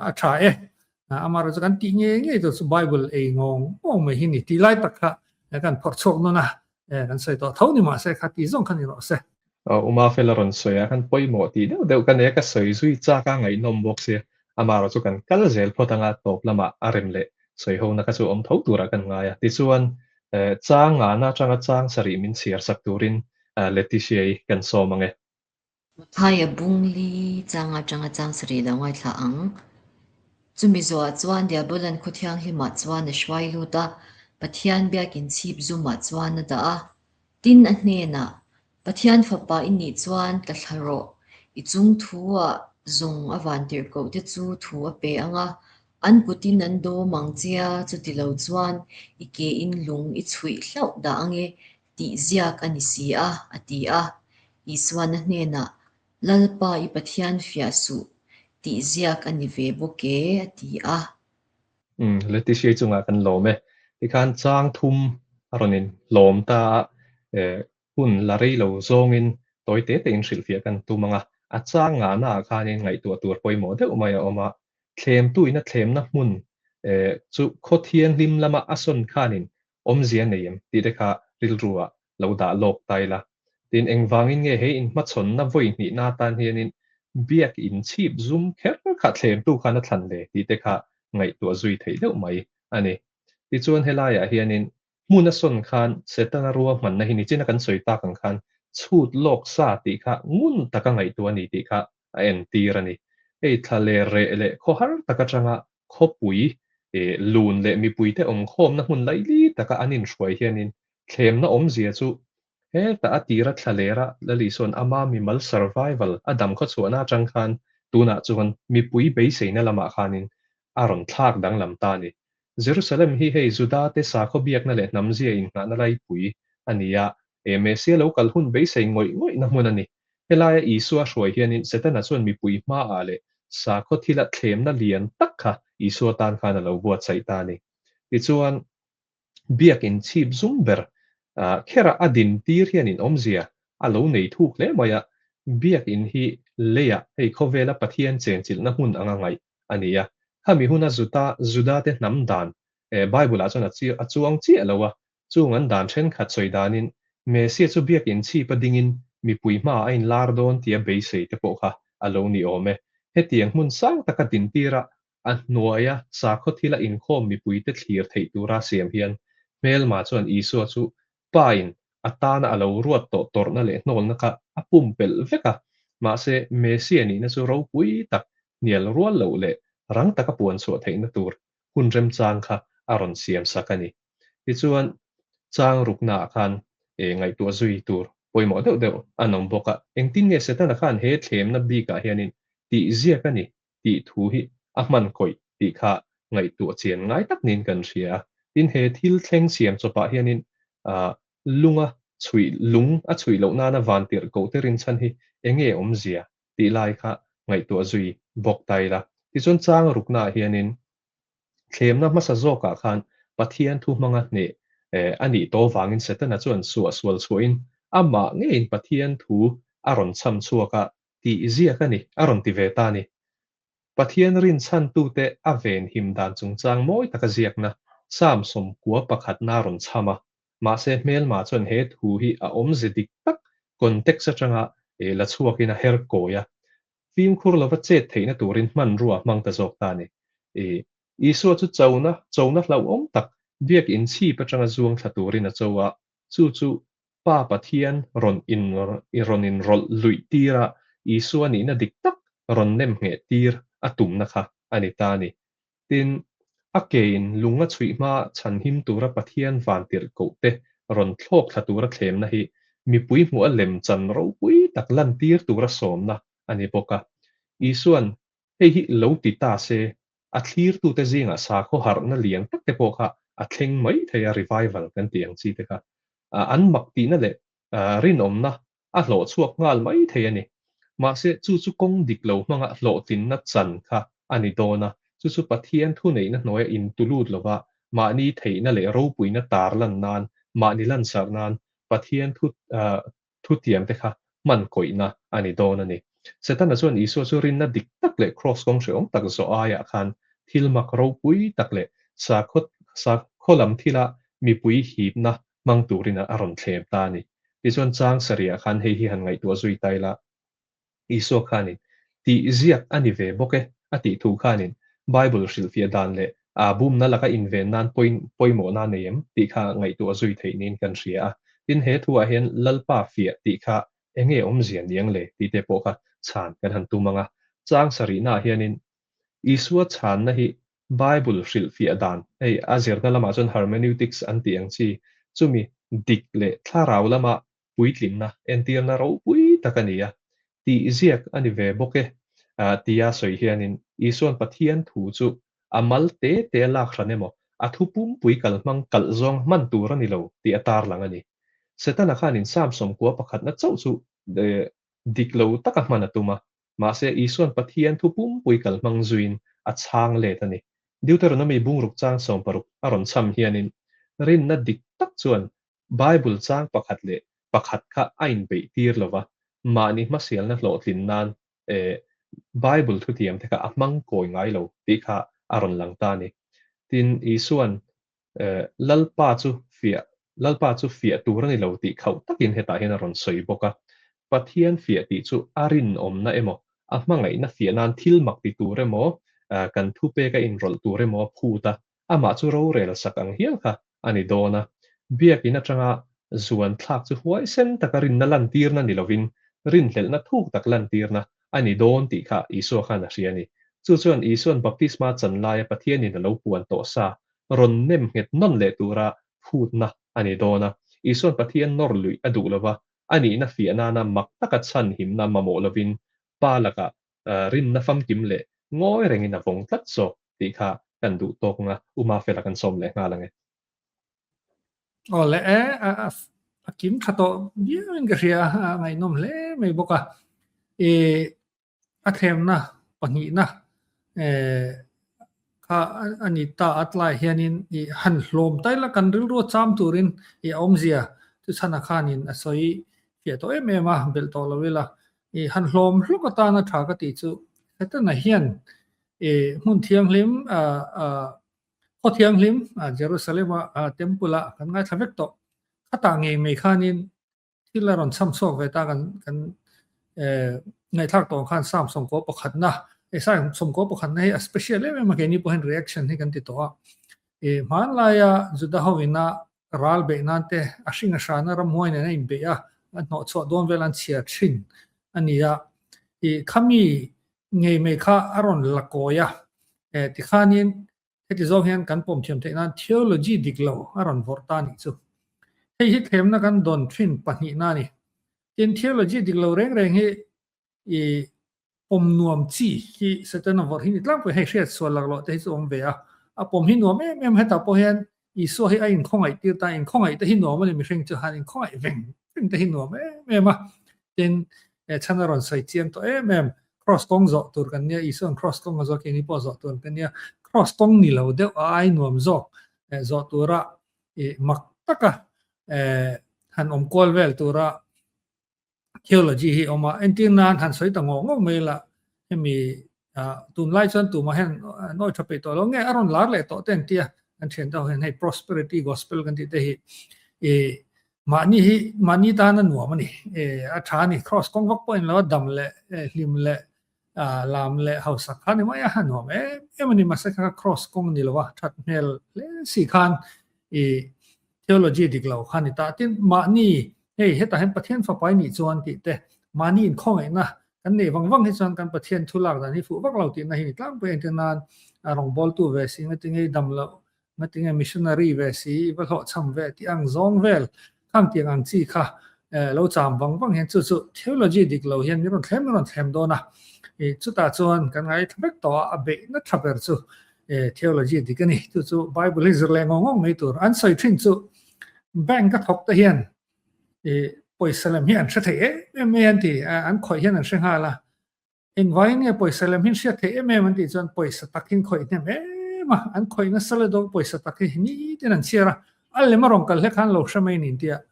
Speaker 3: a tha e. Amaherawhchu kan tih ngei ngei tur chu Bible ei ngawng ngawng mai hi ni tih lai tak kha kan phawrh chhuak nawn a, kan sawi tawh tho ni mahse kha tih zawng kha ni rawh se.
Speaker 2: Uma Fela rawn sawi a, kan pawimawh tih deuh deuh ka nei a, ka sawi zui chak a, ngaihnawm bawk sia. Amaherawhchu kan kal zel phawt anga tawp lamah a rem leh sawi hona kha chu awm tho turah kan ngai a. Tichuan, chang ngana atanga chang sarih min chhiar sak turin Letitia-i kan sawm ang e.
Speaker 7: Mathaia bung li chang atanga chang sarih lo ngaithla ang. Chumi zawhah chuan Diabolan khaw thianghlimah chuan a hruai lut a, Pathian biakin chhip zumah chuan a dah a. Tin a hnenah, Pathian fapa i nih chuan tla thla rawh, i chung thu-ah zawng a vantirhkoh te chu thu a pe ang a, an kutin an dawm ang che a, chuti lo chuan i ke in lung i chhuih hlauh dah ang e, tih ziak a ni si a, a ti a. Isuan a hnenah, Lalpa i Pathian fiah suh, tih ziak a ni ve bawk e, a ti a.
Speaker 2: Umm, Letitia chungah kan lawm e. Tikhan chang thum a rawn in hlawm ta a. Hun la rei lo zawngin tawi te tein hrilhfiah kan tum ang a, a chang ngahnaah khanin ngaihtuah tur pawimawh deuh mai a awm a. Thlemtuina thlemna hmun chu khaw thianghlim lama a sawn khanin awmzia nei em tih te kha rilruah lo dah lawk ta ila. Tin, engvangin nge he inhmachhawnna vawi hnihna atan hianin biak inchhip zum kher kha thlemtu khan a thlan le tih te kha ngaihtuah zui theih deuh mai a ni. Tichuan helaiah hianin hmun a sawn khan Setana ruahmanna hi nichina kan sawi tak ang khan chhut lawk sa tih kha ngun taka ngaihtuah a ni tih kha a entir a ni. Hei thla leh reh leh khawhar tak atanga khawpui lun leh mipuite awmkhawmna hmun laili taka an inhruai hianin thlemna awmzia chu hetah a tira thla lera Lali sawn ama mimal survival a dam khawchhuahna atang khan tunah chuan mipui beiseina lamah khanin a rawn thlak danglam ta a ni. Jerusalem hi hei Juda te sakhaw biakna leh hnamzia innghahna laipui a ni a, Messia lo kal hun beisei ngawih ngawihna hmun a ni. Helaia Isua hruai hianin Setana chuan mipui hmaah leh sakhaw thila thlemna lian tak kha Isua tan khan a lo buatsaih ta a ni. Tichuan, biakin chhip zum ber khera a din tir hianin awmzia a lo nei thuk hle mai a, biakin hi leiah hei khawvela Pathian chenchilhna hmun anga ngaih a ni a. Khami huna Juda Judate hnam dan Bible-ah chuan a chuang chiah lo a, Chung an dan thenkhat sawi danin Messia chu biakinn chhip a dingin mipui hmaah a inlar dawn tia beisei te pawh kha a lo ni awm e. Hetiang hmun sang taka dintira a hnuaia sakhaw thila inkhawm mipuite thlir theih tura siam hian hmelma chuan Isua chu Pain a tana a lo ruat tawh tawrhna leh hnawlna kha a pumpelh vek a, mahse Messia nihna chu ropui tak hnial rual loh leh rang taka puan chhuah theihna tur hun remchang kha a rawn siam sak a ni. Tichuan, chang ruknaah khan ngaihtuah zui tur pawimawh deuh deuh an awm bawk a. Engtin nge Setana khan he thlemna bikah hianin tih ziak a ni tih thu hi a hman kawih tih kha ngaihtuah chian ngai tak niin kan hria a. Tin, he thil thleng siam chawpah hianin lunga chhuih lung a chhuih loh nana vantirh koh te rinchhan hi enge awmzia tih lai kha ngaihtuah zui bawk ta ila. Tichuan, chang ruknaah hianin Thlemna hmasa zawkah khan Pathian thu hmanga hneh a nih tawh vangin Setana chuan suahsual chhuahin amah ngeiin Pathian thu a rawn chham chhuak a tih ziak a ni, a rawn ti ve ta a ni. Pathian rinchhantute a venhim dan chungchang mawi taka ziakna Psalm 90 pakhatna a rawn chham a, mahse hmelma chuan he thu hi a awmze dik tak context atanga la chhuakin a her kawi a, Fimkhur lova chet theihna turin hmanrua hmang ta zawk ta a ni. I Isua chu chona, chona hlauhawm tak biakinn chhip atanga zuang thla turin a cho a, chu chu Pa Pathian rawn in rawn inrawlh luih tir a, Isua nihna dik tak rawn nem ngheh tir a tumna kha a ni ta a ni. Tin, a kein lung a chhuih hma chhanhim tura Pathian vantirh kohte rawn thlawk thla tura thlemna hi mipui hmuh a lem chan ropui tak lantir tura sawmna a ni bawk a. Isua'n hei hi lo ti ta se, a thlirtute zingah sakhaw harhna lian tak te pawh kha a thleng mai thei a, revival kan tih ang chi te kha. An mak tihna leh rinawmna a hlawh chhuak nghal mai thei a ni. Mahse, chu chu kawng dik lo hmanga hlawhtlinna chan kha a ni dawn a, chu chu Pathian thuneihna hnuaia intulut lova mahni theihna leh ropuina tar lan nan, mahni lansarh nan Pathian thu thutiam te kha hman kawihna a ni dawn a ni. Setana chuan Isua chu rinna dik tak leh kraws kawng hrehawm tak zawh aiah khan thil mak ropui tak leh sakhaw sakhaw lam thila mipui hipna hmang turin a rawn thlem ta a ni. Tichuan chang sarihah khan hei hi han ngaihtuah zui ta ila, Isua khanin tih ziak a ni ve bawk e a tih thu khanin Bible hrilhfiah dan leh a bumna laka inven nan pawimawhna a nei em tih kha ngaihtuah zui theih niin kan hria a. Tin, he thuah hian Lalpa fiah tih kha enge awmzia niang le tih te pawh kha chhan kan han tum ang a. Chang sarihnaah hianin Isua chhanna hi Bible hrilhfiah dan, hei a zirna lamah chuan hermeneutics an tih ang chi, chumi dik leh thlarau lama puitlinna entirna ropui tak a ni a, tih ziak a ni ve bawk e, tia sawi hianin Isua'n Pathian thu chu a mal te te a lak hran emaw, a thu pumpui kalhmang kalh zawng hman tur a ni lo tih a tarlang a ni. Setana khanin Psalm 90 pakhatna chauh chu dik lo taka hman a tum a, Mahse, Isua'n Pathian thu pumpui kal hmang zuiin a chhang let a ni. Deuteronomy bungruk chang 60 a rawn chham hianin, rinna dik tak chuan Bible chang pakhat leh pakhat kha a inbeih tir lo va, mahni hmasialna hlawhtlin nan Bible thutiam te kha a hmang kawi ngai lo tih kha a rawn lang ta a ni. Tin, Isua'n Lalpa chu fiah Lalpa chu fiah tur a ni lo tih khauh takin hetah hian a rawn sawi bawk a. Pathian fiah tih chu a rinawmna emaw, a hmangaihna fiah nan thil mak ti tur emaw, kan thupek a inrawlh tur emaw a phut a, amah chu rorel sak ang hial kha a ni dawn a. Biakin atanga zuan thlak chu huaisen taka rinna lantirna ni lovin rinhlelhna thuk tak lantirna a ni dawn tih kha Isua khan a hria a ni. Chu chuan Isua'n baptisma chan laia Pathianin a lo puan tawh sa rawn nem nghet nawn leh tura phutna a ni dawn a. Isua'n Pathian nawr luih a duh lova, a nihna fiah nana mak taka chhanhimna mamawh lovin Pa lakah rinna famkim leh ngawi rengin a vawng tlat zawk tih kha kan duh tawk ang a, U Mafela kan sawm leh nghal ang e.
Speaker 3: Aw le e, a kim tha tawh viauin ka hria a, a ngaihnawm hle mai bawk a. I a thlemna pahnihna kha a ni ta a tlai hianin i han hlawm tai la kan rilru a cham turin i a awmzia chu chhana khanin a sawi fiah tawh em em a, belh tawh lo ila. I han hlawm hlawk atana tha ka tih chu hetana hian i hmun thianghlim khaw thianghlim Jerusalem a temple a kan ngaithla vek tawh. Khatah ngei mai khanin thil a rawn cham chhuak ve ta kan kan ngaihthlak tawh ang khan Psalm sawmkaw pakhatna hei Psalm sawmkaw pakhatna hi a special em em a keini pawh hian reaction hi kan ti tawh a. I hmanlaia Juda ho ina ral beih nan te a hring a hrana ramhuai nen a inbeih a, a hnawh chhuah dawn vel an chhiar thin a ni a. I khami ngei mai kha a rawn la kawi a, tikhanin Heti zawng hian kan pawm thiam theih nan theology dik lo a rawn vawrh ta nih chu. Hei hi thlemna kan dawn thin pahnihna a ni. Tin, theology dik lo reng reng hi i pawm nuam chi hi Setana vawrh hi ni tlangpui hei hriat sual laklawh te hi chu awm ve a. A pawm hi nuam em em hetah pawh hian Isua hi a inkhawngaih tir ta, inkhawngaih te hi nuam a ni mihring chu han inkhawngaih veng veng te hi nuam em em a. Tin, chhan a rawn sawi chiang tawh em em, Cross kawng zawh tur kan nia, Isua'n cross kawng a zawh keini pawh zawh tur kan nia, cross kawng ni lo deuh a ai nuam zawk zawh tura i mak taka han awm kual vel tura theology hi awm a. Entir nan han sawi ta ngawk ngawk mai la, hemi tunlai chuan tumah hian an awi tha peih tawh lo nge a rawn lar leh tawh te an tia, kan thian deuh hian hei prosperity gospel kan tih te hi i Mahni hi mahni tan a nuam a ni. A tha a ni. Cross kawng vak pawhin lo a dam leh hlim leh lam leh hausak kha ni mai a, a nuam em em a ni. Mahse kha cross kawng ni lo a, that hmel hle si khan i theology dik lo kha ni ta. Tin, mahni hei hetah hian Pathian fapa i nih chuan tih te, mahni inkhawngaihna kan neih vang vang hi chuan kan Pathian thu lak dan hi fuh vak lo tihna hi ni tlangpui a. Engtin nan rawngbawltu ve si ngatinge i dam loh Ngatinge missionary ve si i va hlawhchham ve tih ang zawng vel khang tiang ang chi kha lo cham vang vang hian chu chu theology dik lo hian min rawn thlem min rawn thlem dawn a. I chutah chuan kan ngaithla vek tawh a, a beihna tha ber chu theology dik a ni. Chu chu Bible hi zir leh ngawng ngawng mai tur. An sawi thin chu bank a thawk te hian i pawisa lem hi an hre thei em em mai an ti, an khawih hian an hre nghal a. Engvangin nge pawisa lem hin hriat theih em em an tih chuan pawisa tak hin khawih hnem em a, an khawih nasa le dawn pawisa tak hi nitin an chhiar a, a lem a rawn kal hlek khan lo hre mai nin tia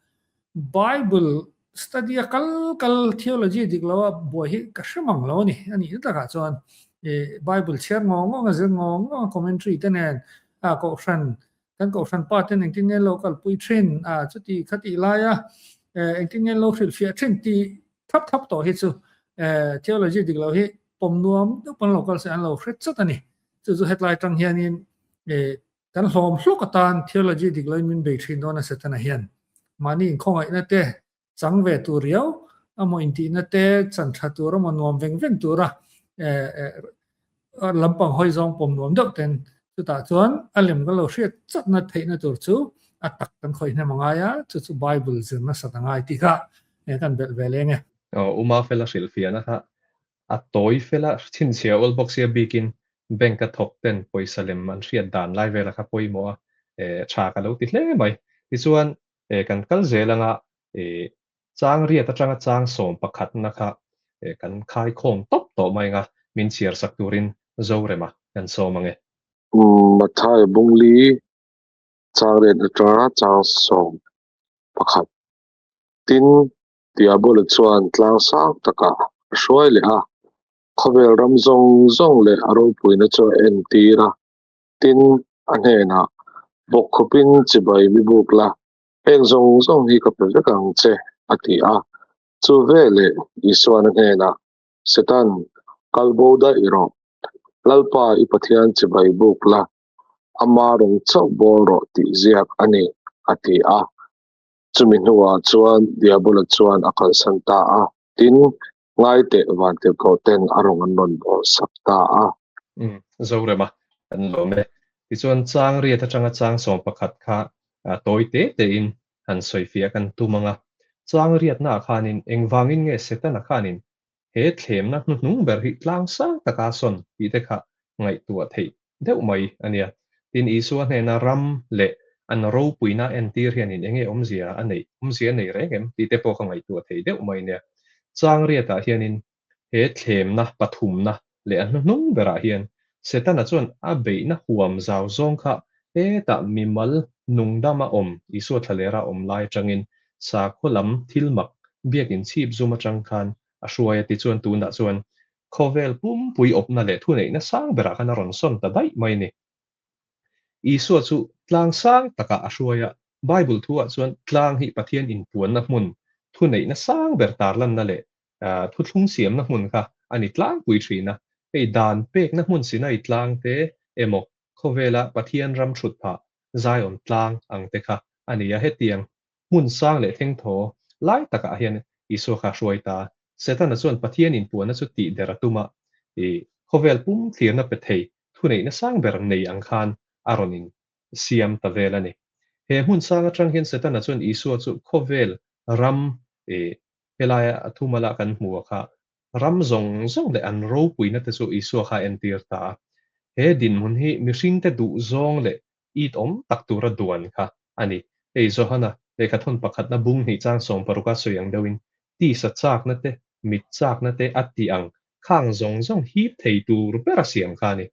Speaker 3: Bible study a kal kal theology dik lo a buai hi ka hre mang lo a ni, a nihna takah chuan Bible chhiar ngawng ngawng a zir ngawng ngawng a commentary te nen a kohhran kan kohhran pa ten engtin nge lo kalpui thin a chuti khatih laia engtin nge lo hrilhfiah thin tih Thap thap tawh hi chu theology dik lo hi pawm nuam deuh pawn lo kal se an lo hre chat a ni. Chu chu hetlai tang hianin kan hlawm hlawk atan theology dik loin min bei thin dawn a Setana hian. Mahni inkhawngaihna te chang ve tur riau amaw intihna te chan tha tur amaw nuam veng veng tura lampang hawi zawng pawm nuam deuh ten chutah chuan a lem kan lo hriat chatna theihna tur chu a tak kan khawih hnem a ngai a, chu chu Bible zir nasat a ngai tih kha kan belh ve leng e.
Speaker 2: Aw, Uma fela hrilhfiahna kha a tawi fela chhinchhiah awl bawk sia bikin bank a thawk ten pawisa lem an hriat dan lai vela kha pawimawh a, tha ka lo ti hle mai. Tichuan kan kal zel anga Chang riat atanga chang sawm pakhatna kha kan khaikhawm tawp tawh mai anga min chhiar sak turin Zorema kan sawm ange.
Speaker 8: Matthai Bungli chang riat atanga chang sawm. Pakhat. Tin, Diabola chuan tlang sang takah a hruai leh a, khawvel ram zawng zawng leh a ropuina chu a entir a. Tin, a hnenah, Bawkkhawpin chibai mi buk la, heng zawng zawng hi ka pe vek ang che, a ti a. Chu veleh Isuan a hnenah, Setan, kal bo daih rawh. Lalpa i Pathian chibai buk la, ama rawng chauh bawl rawh tih ziak a ni, a ti a. Chumi hnuah chuan Diabola chuan a kalsan ta a, tin, ngaiteh vantirhkoh ten a rawng an rawn bawl sak ta a.
Speaker 2: Umm, Zorema, kan lawm e. Tichuan chang riat atanga chang 11 kha tawi te tein han sawifiah kan tum ang a. Chang riatnaah khanin engvangin nge Setana khanin he thlemna hnuhnung ber hi tlang sang taka sawn tih te kha ngaihtuah theih deuh mai a nia. Tin, Isua hnena ram leh an ropuina entir hianin eng nge awmzia a neih, awmzia a nei reng em tih te pawh kha ngaihtuah theih deuh mai a nia. Chang riatah hianin he thlemna pathumna leh a hnuhnung berah hian Setana chuan a beihna huam zau zawng kha hetah mimal nungdama awm Isua thlalera awm lai atangin sakhaw lam thil mak biakin chhip zum atang khan a hruai a tichuan tunah chuan khawvel pumpui awpna leh thuneihna sang berah khan a rawn sawn ta daih mai a ni. Isua chu tlang sang takah a hruai a, Bible thuah chuan tlang hi Pathian inpuanna hmun thuneihna sang ber tarlanna leh thuthlung siamna hmun kha a ni tlangpui thin a, hei dan pekna hmun Sinai tlang te emaw khawvela Pathian ram thut phah Zion tlang ang te kha a ni a, hetiang hmun sang leh thengthaw lai takah hian Isua kha a hruai ta. Setana chuan Pathian inpuanna chu tih der a tum a, i khawvel pum thlirna pe thei thuneihna sang ber nei ang khan a rawn in siam ta vel a ni. He hmun sang atang hian Setana chuan Isua chu khawvel ram i Helaia a thumala kan hmu a kha ram zawng zawng leh an ropuina te chu Isua kha a entir ta a. He dinhmun hi mihringte duh zawng leh it awm tak tura duan kha a ni. Hei Johana lehkhathawn pakhatna bung hnih chang 16 a sawi ang deuhin tisa chakna te, mit chakna te a tih ang khang zawng zawng hip thei tur bera siam kha a ni.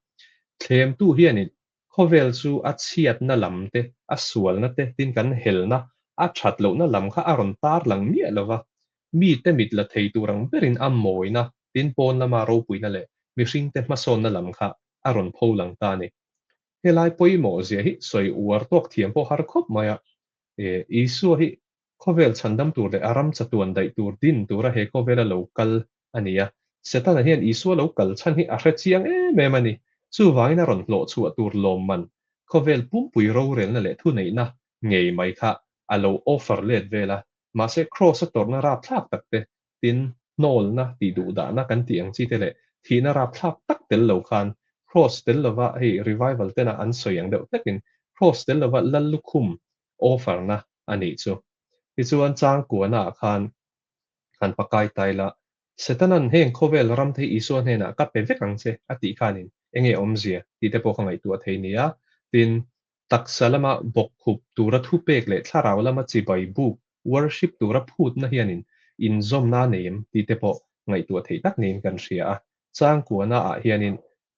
Speaker 2: Thlemtu hianin Khawvel chu a chhiatna lam te, a sualna te, tin kan helna, a that lohna lam kha a rawn tar lang miah lo va. Mite mit la thei tur ang berin a mawina, tin pawn lama ropuina leh mihringte hmasawnna lam kha a rawn pho lang ta a ni. Helai pawimawh zia hi sawi uar tawk thiam pawh har khawp mai a. Isua hi Khawvel chhandam tur leh a ram chatuan daih tur din tura he khawvela lo kal a ni a. Setana hian Isua lo kal chhan hi a hre chiang em em a ni. Chuvangin a rawn hlawh chhuah tur lawmman, khawvel pumpui rorelna leh thuneihna ngei mai kha a lo offer let vel a. Mahse Kraws a tawrhna rapthlak tak te, tin, hnawlna, tihduhdahna kan tih ang chi te leh thihna rapthlak tak tel lo khan Kraws tel lova hei revival tena an sawi ang deuh hlekin Kraws tel lova Lal lukhum offer-na a nih chu. Tichuan changkuana ah khan han pakai tai la, Setanan heng khawvel ram te hi Isua hnenah ka pe vek ang che a tih khanin enge awmzia tih te pawh ka ngaihtuah thei nia. Tin, taksa lama bawkkhup tura thupek leh thlarau lama chibai buk, worship, tura phutna hianin inzawmna a nei em tih te pawh ngaihtuah theih tak niin kan hria a. Changkuana ah hianin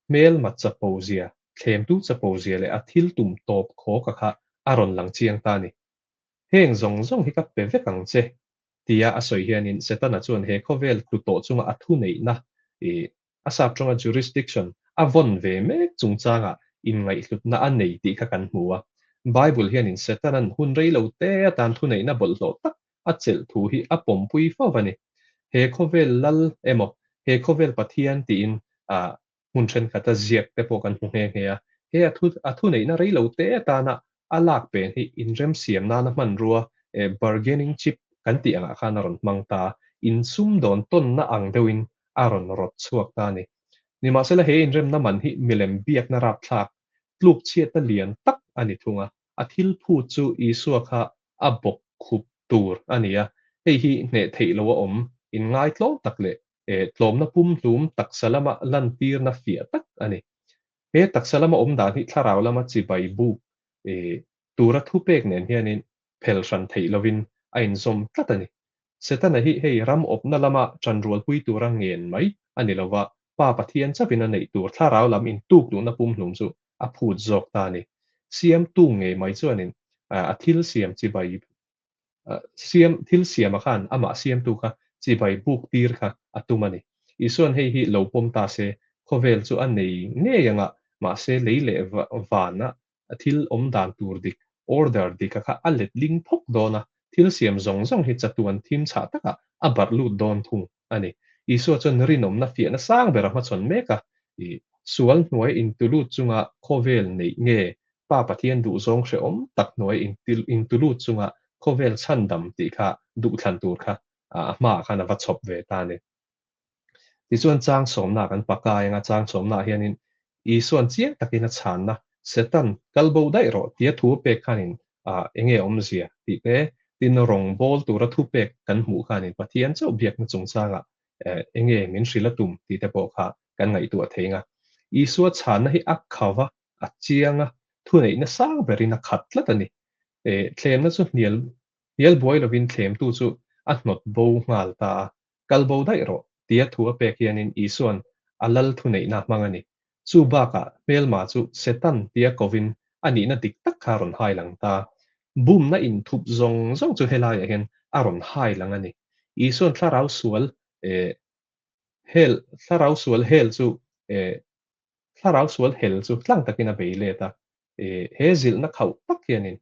Speaker 2: hmelma chapo zia, thlemtu chapo zia leh a thil tum tawp khawka kha a rawn lang chiang ta a ni. Heng zawng zawng hi ka pe vek ang che, tia a sawi hianin Setana chuan he khawvel tlu tawh chunga a thuneihna, ih, a sap tawnga jurisdiction, a vawn ve mek chungchangah inngaihhlutna a nei tih kha kan hmu a. Bible hianin Setanan hun rei lo te atan thuneihna bawlhhlawh tak a chelh thu hi a pawmpui fo a ni. He khawvel lal emaw, he khawvel Pathian tiin hmun thenkhat a ziak te pawh kan hmu nghe nghe a. He a thu a thuneihna rei lo te atana a lak pen hi inremsiam nana hmanrua, bargaining chip kan tih angah khan a rawn hmang ta a, insumdawn tawnna ang deuhin a rawn rawt chhuak ta a ni. Nimahsela he inremna man hi milem biakna rapthlak, tlukchhiatna lian tak a ni thung a. A thil phut chu Isua kha a bawk khup tur a ni a, hei hi hneh theih loh a awm, inngai tlawm tak leh tlawmna pumhlum taksa lama lantirna fiah tak a ni. He taksa lama awm dan hi thlarau lama chibai buk tura thupek nen hianin phel hran theih lovin a inzawm tlat a ni. Setana hi hei ram awpna lama ṭanrualpui tura ngen mai a ni lova, Pa Pathian chauhin a neih tur thlarau lam intuk duhna pumhlum chu a phut zawk ta a ni. Siamtu ngei mai chuanin a thil siam chibai siam thil siama khan amah siamtu kha chibai buk tir kha a tum a ni. Isuan hei hi lo pawm ta se, khawvel chu a nei ngei anga, mahse lei leh vana thil awm dan tur dik, order dika kha a let ling phawk dawn a, thil siam zawng zawng hi chatuan thim chhah takah a barh lut dawn thung a ni. Isua chuan rinawmna fiahna sang ber a hmachhawn mek a, sual hnuai intulut chunga khawvel neih nge Pa Pathian duhzawng hrehawm tak hnuai intulut chunga khawvel chhandam tih kha duhthlan tur kha a hmaah khan a va chhawp ve ta a ni. Tichuan chang sawmna kan pakai anga chang sawmnaah hianin Isuan chiang takin a chhanna Satan kal bo daih rawh tia thu a pek khanin enge awmzia tih te, tin rawngbawl tura thu pek kan hmuh khanin Pathian chauh biakna chungchangah enge min hrilh a tum tih te pawh kha kan ngaihtuah thei anga. Isua chhanna hi a khava, a chiang a, thuneihna sang berin a khat tlat a ni. Thlemna chu hnial hnial buai lovin thlemtu chu a hnawt bo nghal ta a, Kal bo daih rawh, tia thu a pek hianin Isua'n a lal thuneihna a hmang a ni. Chu bakah hmelma chu Setan tia kovin a nihna dik tak kha a rawn hai lang ta. Bumna inthup zawng zawng chu helaiah hian a rawn hai lang a ni. Isua'n thlarau sual eh hel thlarau sual hel chu eh thlarau sual hel chu tlang takin a bei let a. Eh he zilhna khauh tak hianin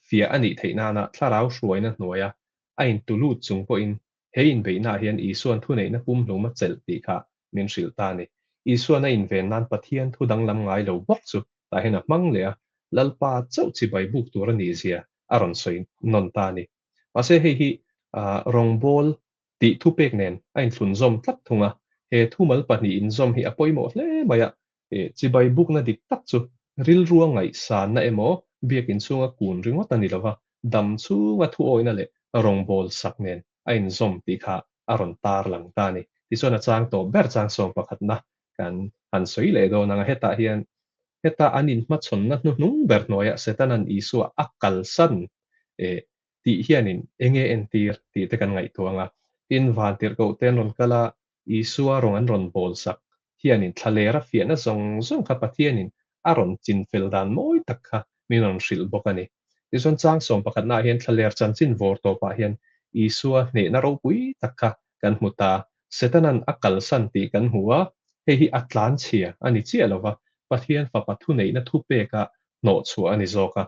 Speaker 2: fiah a nih theih nana thlarau hruaina hnuaia a intulut chung pawhin he inbeihnaah hian Isua'n thuneihna pumhlum a chelh tih kha min hrilh ta a ni. Isua'n a inven nan Pathian thu danglam ngai lo bawk chu tah hian a hmang leh a, Lalpa chauh chibai buk tur a nihzia a rawn sawi nawn ta a ni. Mahse hei hi rawngbawl tih thupek nen a inthlunzawm tlat thung a, he thumal pahnih inzawm hi a pawimawh hle mai a, Chibai bukna dik tak chu rilrua ngaihsanna emaw biakin chhunga kun ringawt a ni lova, dam chhunga thuawihna leh rawngbâwl sak nen a inzawm tih kha a rawn tar lang ta a ni. Tichuan a chang tawp ber chang sawm pakhatna kan han sawi leh dawn ang a, hetah hian heta an inhmachhawnna hnuhnung ber hnuaiah Setana'n Isua a kalsan tih hianin enge entir tih te kan ngaihtuah ang a, tin vantirhkohte an rawn kal a, Isua rawng an rawn bawl sak hianin thlalera fiahna zawng zawng kha Pathianin a rawn chinfel dan mawi tak kha min rawn hrilh bawk a ni. Tichuan chang sawm pakhatnaah hian thlaler chanchin vawr tawpah hian Isua hnehna ropui tak kha kan hmu ta. Setanan a kalsan tih kan hmu a, hei hi a tlanchhia a ni chiah lo va, Pathian Fapa thuneihna thupeka hnawhchhuah a ni zawk a.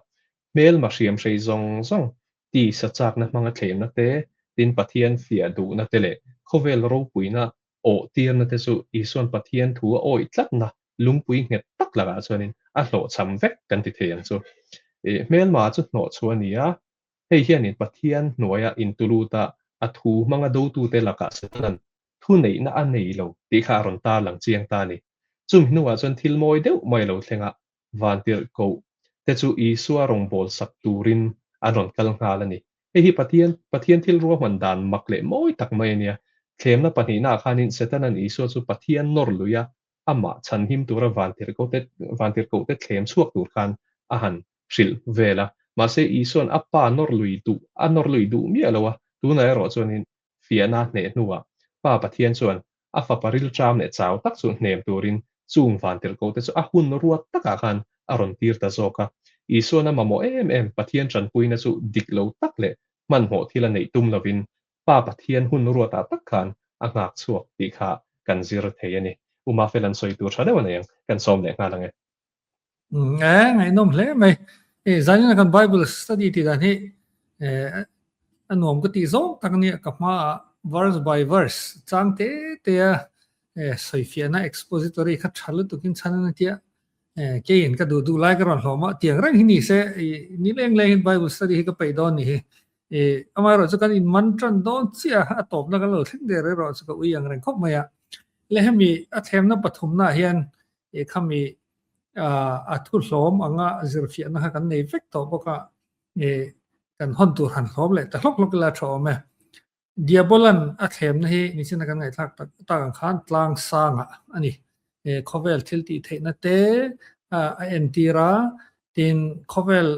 Speaker 2: Hmelma hriamhrei zawng zawng tisa chakna hmanga thlemna te, tin Pathian fiah duhna te leh khawvel ropuina awh tirna te chu Isua'n Pathian thu a awih tlatna lungpui nghet tak lakah chuanin a hlawhchham vek kan ti thei ang chu. Hmelma chu hnawhchhuah a ni a, hei hianin Pathian hnuaia intuluta a thu hmanga dotute lakah Setana'n thuneihna a nei lo tih kha a rawn tarlang chiang ta a ni. Chumi hnuah chuan thil mawi deuh mai lo thleng a, Vantirhkoh te chu Isua rawngbâwl sak tûrin an rawn kal nghâl a ni. Hei hi Pathian, Pathian thil ruahman dan mak leh mawi tak mai a nia. Thlêmna pahnihnaah khânin Setana'n Isua chu Pathian nawr lui a, amah chhanhim tûra vantirhkohte, vantirhkohte thlêm chhuak tûr khân a han hrilh vêl a. Mahse, Isua'n a Pa nawr lui duh, a nawr lui duh miah lo a, tûnah erawh chuanin fiahna hneh hnuah Pa Pathian chuan a fapa rilṭam leh chau tak chu hnem turin chung vantirhkohte chu a hun ruat takah khan a rawn tir ta zawk a. Isua'n a mamawh em em Pathian ṭanpuina chu dik lo tak leh hmanhmawh thil a neih tum lovin Pa Pathian hun ruatah tak khan a nghak chhuak tih kha kan zir thei a ni. U Mafel an sawi tur ṭha deuh a nei ang, kan sawm leh nghal ang e.
Speaker 3: E, ngaihnawm hle mai. E, zanin kan Bible study tih dan hi e, a nuam ka tih zawng tak ania ka hmaah verse by verse chang te te a e, sawifiahna expository kha tha lutukin chhan a tia e, keiin ka duh duh lai ka rawn hlawm a tiang reng hi ni se i ni leng lengin Bible study hi ka peih dawn ni hi e, amaherawh chu kan in man tan dawn chiah a tawpna kan lo thleng der erawh chu ka ui ang reng khawp mai a le hemi a thlemna pathumna hian e khami a thu hlawm anga zirfiahna kha kan nei vek tawh bawk a, e kan hawn tur han hlawm leh ta hlawk hlawk ila tha awm e. Diabolan a thlemna hi nichina kan ngaihthlak tak tak ang khan tlang sangah a ni. E khawvel thil tih theihna te a entir a, tin khawvel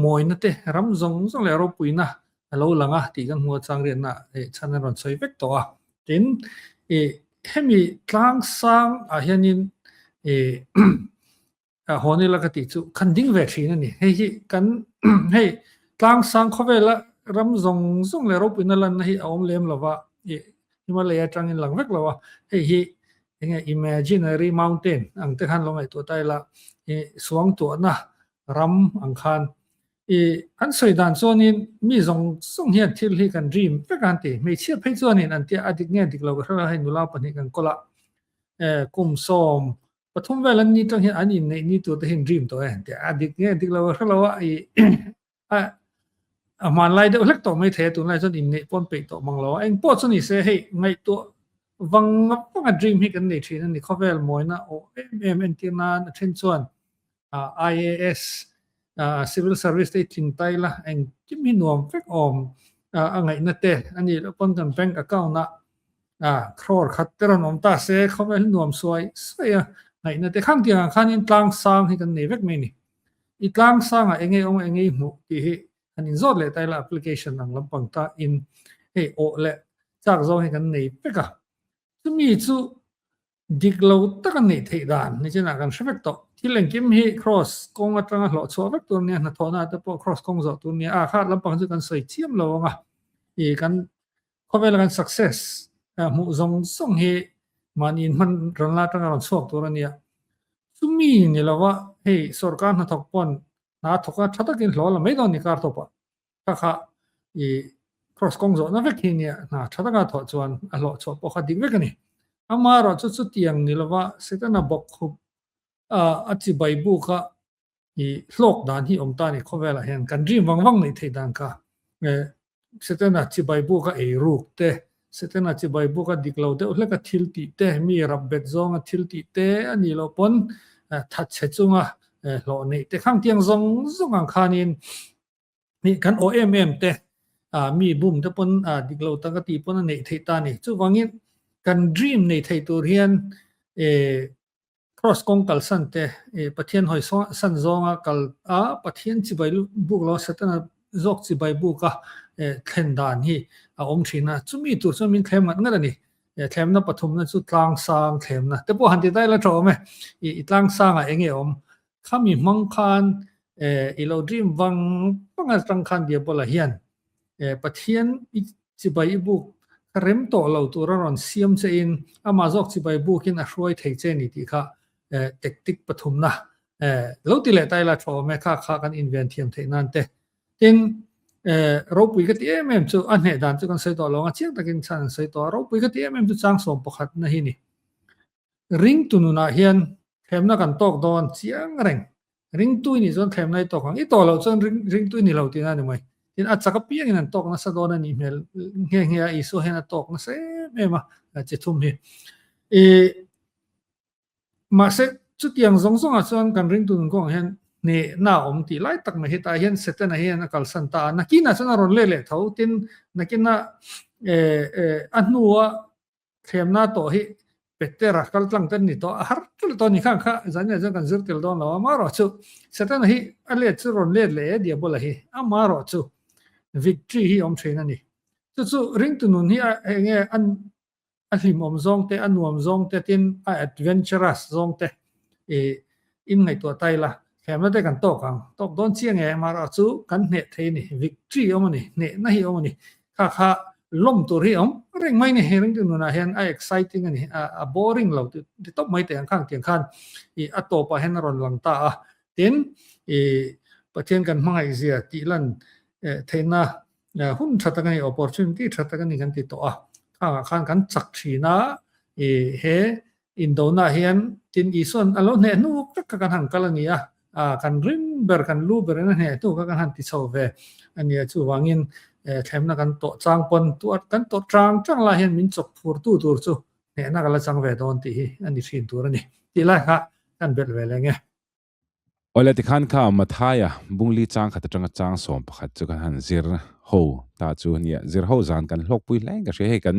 Speaker 3: mawina te ram zawng zawng leh ropuina a lo lang a tih kan hmu a chang riatna chhan an rawn sawi vek tawh a. Tin, i hemi tlang sang ah hianin i hawn ila ka tih chu khan ding ve thin a ni. Hei hi kan hei tlang. Tlang sang khawvela ram zawng zawng leh ropuina lanna hi a awm lem lova, i Himalaya atangin lang vek lo a, hei hi enge imaginary mountain ang te khan lo ngaihtuah ta ila, i suangtuahna ram ang khan i an sawi dan chuanin mi zawng zawng hian thil hi kan dream vek a han ti. Hmeichhia phei chuanin an tia a dik nge dik lo ka hre lo, hei nula pahnih kan kawl a, kum 13 vel an ni tang hian an inneih ni tur te hian dream tawh e tih a dik nge dik lo ka hre lo a, i a a hmanlai deuh hlek tawh mai thei a tunlai chuan inneih pawn peih tawh mang lo a, engpawh chu ni se hei ngaihtuah vang vanga dream hi kan nei thin a ni khawvel mawina aw em em entir nan a then chuan IAS civil service te hi tling tai la engkim hi nuam vek awm a ngaihna te a nih loh pawn kan bank account ah crore khat te rawn awm ta se khawvel hi nuam suai suai a ngaihna te khang tiang ah khanin tlang sang hi kan nei vek mai a ni. I tlang sang ah enge awm a enge i hmuh tih hi han inzawt leh ta ila application ang lampang ta in hei awh leh chak zawng hi kan nei vek a chumi chu Dik lo taka neih theih dan ni chinah kan hre vek tawh. Thil engkim hi cross kawng atanga hlawh chhuah vek tur nia, hnathawhna te pawh cross kawng zawh tur nia, a khat lampang chu kan sawi chiam lo ang a, ih kan khawvela kan success hmuh zawng zawng hi mahni inhman rawn la atanga rawn chhuak tur a nia. Chumi ni lova hei sorkar hnathawk pawn hna thawk a tha takin hlawh la mai dawn ni kar tawpah. Kha kha i cross kawng zawhna vek hi nia hna tha taka thawh chuan a hlawh chhuah pawh kha dik vek a ni. Amaherawh chu chutiang ni lova Setana bawk khup a chibai buk a i hlawk dan hi awm ta a ni khawvelah hian kan dream vang vang neih theih dan kha Setana chibai buk a ei ruk te, Setana chibai buk a dik lo deuh hlek a thil tih te, mi rap bet zawng a thil tih te a nih loh pawn thatchhe chunga hlawh neih te khang tiang zawng zawng ang khanin Nih kan aw em em te, mi bum te pawn dik lo tak a tih pawn a neih theih ta a ni. Chuvangin kan dream nei thei tur hian cross kawng kalsan te, Pathian hawi san zawnga kal a, Pathian chibai buk lo Satana zawk chibai buka thlen dan hi a awm thin a. Chumi tur chuan min thlem ngat ngat a ni. Thlemna pathumna chu tlang sang thlemna te pawh han ti daih la tha awm e. I tlang sangah eng nge awm? Khami hmang khan i lo dream vang vang atang khan Diabola hian Pathian i chibai i buk kha rem tawh lo tur a rawn siam che in amah zawk chibai bukin a hruai thei che ni tih kha tactic pathumna lo ti leh ta ila tha awm e kha kha kan inven thiam theih nan te. Tin, ropui ka ti em em chu a hneh dan chu kan sawi tawh lo ang a chiang takin chhan an sawi tawh a, ropui ka ti em em chu chang sawm pakhatna hi ni. Ringtu nunah hian thlemna kan tawk dawn chiang reng. Ringtu i nih chuan thlemna i tawk ang. I tawh loh chuan ring ringtu i ni lo tihna a ni mai. Tin, a chak apiangin an tawk nasa dawn a nih hmel nghe nghe a, Isua hian a tawk nasa em em a chi thum hi. I mahse chutiang zawng zawngah chuan kan ringtu nun kawngah hian hnehna a awm tih lai tak mai hetah hian Setana hian a kalsan ta a, nakinah chuan a rawn let leh tho. Tin, nakina a hnua Thlemna tawh hi Petera kal tlang te an ni tawh a, har tel tawh a ni khan kha zan inah chuan kan zir tel dawn lo a, amaherawh chu Setana hi a let chu rawn let leh e Diabola hi, amaherawh chu victory hi awm thin a ni. Chu chu ringtu nun hi a eng nge a a hlimawm zawng te, a nuam zawng te tin a adventurous zawng te i in ngaihtuah ta ila thlemna te kan tawk ang, tawk dawn chiang e, amaherawh chu kan hneh thei a ni, victory awm a ni, hnehna hi awm a ni. Kha kha lawm tur hi awm reng mai ni hei ringtu nunah hian a exciting a ni a boring lo ti tawp mai teh ang khang tiang khan i a tawpah hian a rawn lang ta a tin i Pathian kan hmangaih zia tih lan theihna hun tha tak a ni opportunity tha tak a ni kan ti tawh a khangah khan kan chak thin a i he Indona hian tin Isua'n a lo hneh hnu vek kha kan han kal a ni a, kan rim ber, kan lu berin a hneh hnu kha kan han ti chho ve a ni a, chuvangin thlemna kan tawh chang pawn tuar kan tawh chang chang lai hian min chawk phurtu tur chu hnehna ka la chang ve dawn tih hi a ni thin tur a ni tih lai kha kan belh ve leng e.
Speaker 1: Awle tikhan kha Mathaia Bungli chang khat atanga chang 11 chu kan han zir ho ta chu nia zir ho zan kan hlawkpui hle ka hria hei kan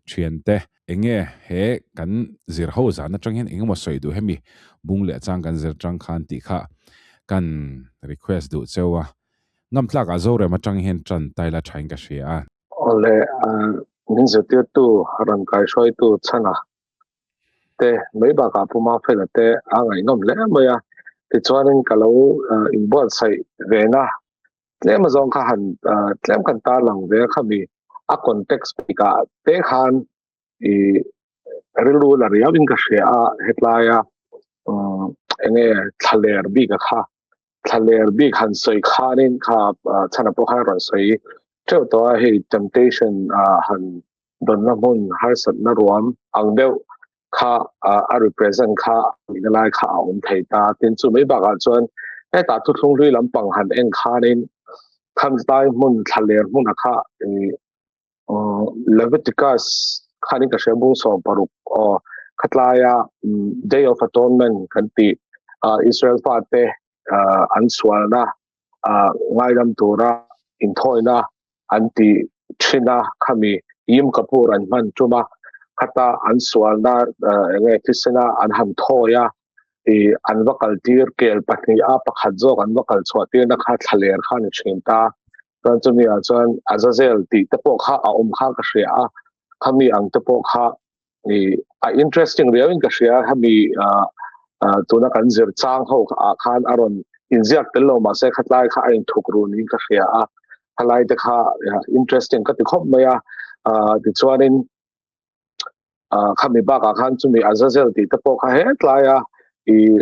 Speaker 1: thiante enge he kan zir ho zan atang hian engemaw sawi duh hemi bung leh chang kan zir tang khan tih kha kan request duh cheu a ngamtlak ah Zorem atang hian tan taila thain ka hria a.
Speaker 8: Awle min zirtirtu rawn kaihruaitu chhana te mai bakah Pu Mafela te a ngaihnawm hle mai a, tichuanin ka lo inbuatsaih ve na. Tlem azawng kha han tlem kan tarlang ve a khami a context bikah te khan i rilru la riau in ka hria a hetlaia enge thlaler bik a kha thlaler bik han sawi khanin kha chhana pawh khan rawn sawi teuh tawh a hei temptation han dawnna hmun harsatna ruam ang deuh kha a represent kha nihna lai kha a awm thei ta. Tin chu mai bakah chuan hetah thuthlung hlui lampang han en khanin khamtlai hmun thlaler hmuna kha Leviticus khanin ka hria bung 16 aw khatlaia Day of Atonement kan ti Israel fate an sualna ngaidam tura inthawina an ti thin a, khami Yom Kippur an hman tum a, khata an sualna enge thisena an han thawi a, i an va kal tir kel pahnih a pakhat zawk an va kal chhuah tirna kha thlaler kha ni thin ta. Chuan chumi ah chuan Azazel tih te pawh kha a awm kha ka hria a, khami ang te pawh kha i a interesting riau in ka hria hemi tuna kan zir chang ho ah khan a rawn inziak tel lo mahse khatlai kha a inthuk ru niin ka hria a, khalai te kha interesting ka ti khawp mai a. Tichuanin khami bakah khan chumi Azazel tih te pawh kha hetlaia i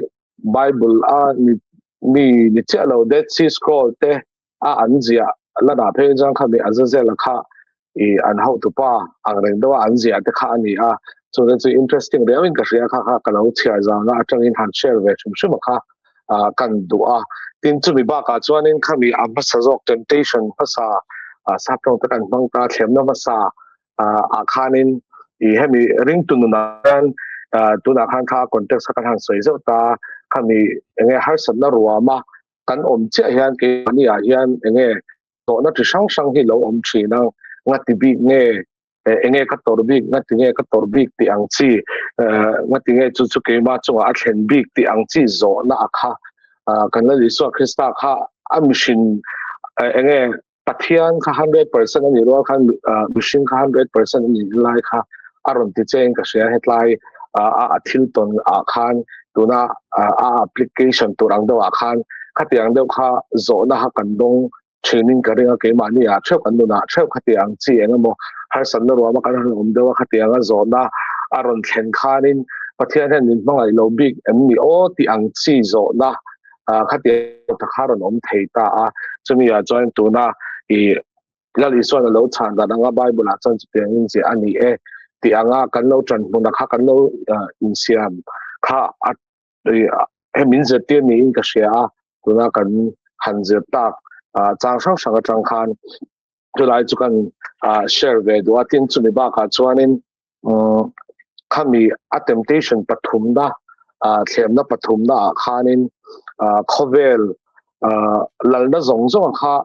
Speaker 8: Bible a mi ni chiah lo Dead Sea Scroll te a an ziah la dah phei chuan khami Azazel a kha i an hotupa ang reng deuha an ziah te kha a ni a, chu te chu interesting riau in ka hria kha kha ka lo chhiar zana atangin han share ve hrim hrim a kha kan duh a. Tin chumi bakah chuanin khami a hmasa zawk temptation hmasa saptawng te kan hmang ta thlemna hmasa ah khanin i hemi ringtu nunah hian tunah khan kha context kha kan han sawi zeuh ta khami enge harsatna ruama kan awm chiah hian keimahni ah hian enge tawhna chi hrang hrang hi lo awm thin a, ngati bik nge enge ka tawrh bik ngati nge ka tawrh bik tih ang chi ngati nge chu chu keimah chungah a thlen bik tih ang chi zawhna a kha kan Lal Isua Krista kha a mihrin enge Pathian kha 100% a nih rual khan mihring kha 100% a nih lai kha a rawn ti che in ka hria hetlai a thil tawn ah khan tuna a application tur ang deuh ah khan khatiang deuh kha zawhna kha kan dawng thin in ka ring a keimahni ah theuh kan nunah theuh khatiang chi eng emaw harsatna ruama kan han awm deuh a khatiang a zawhna a rawn thlen khanin Pathian hian min hmangaih lo bik em ni aw tih ang chi zawhna khatiang ta kha rawn awm thei ta a chumi ah chuan tuna i Lal Isuan a lo chhan dan anga Bible ah chuan chutiang in ziah a ni e tih anga kan lo ṭan hmun a kha kan lo insiam kha a he min zirtir niin ka hria a tuna kan han zir tak chang hrang hrang atang khan chulai chu kan share ve duh a tin chumi bakah chuanin khami a temptation pathumna thlemna pathumna ah khanin khawvel lalna zawng zawng kha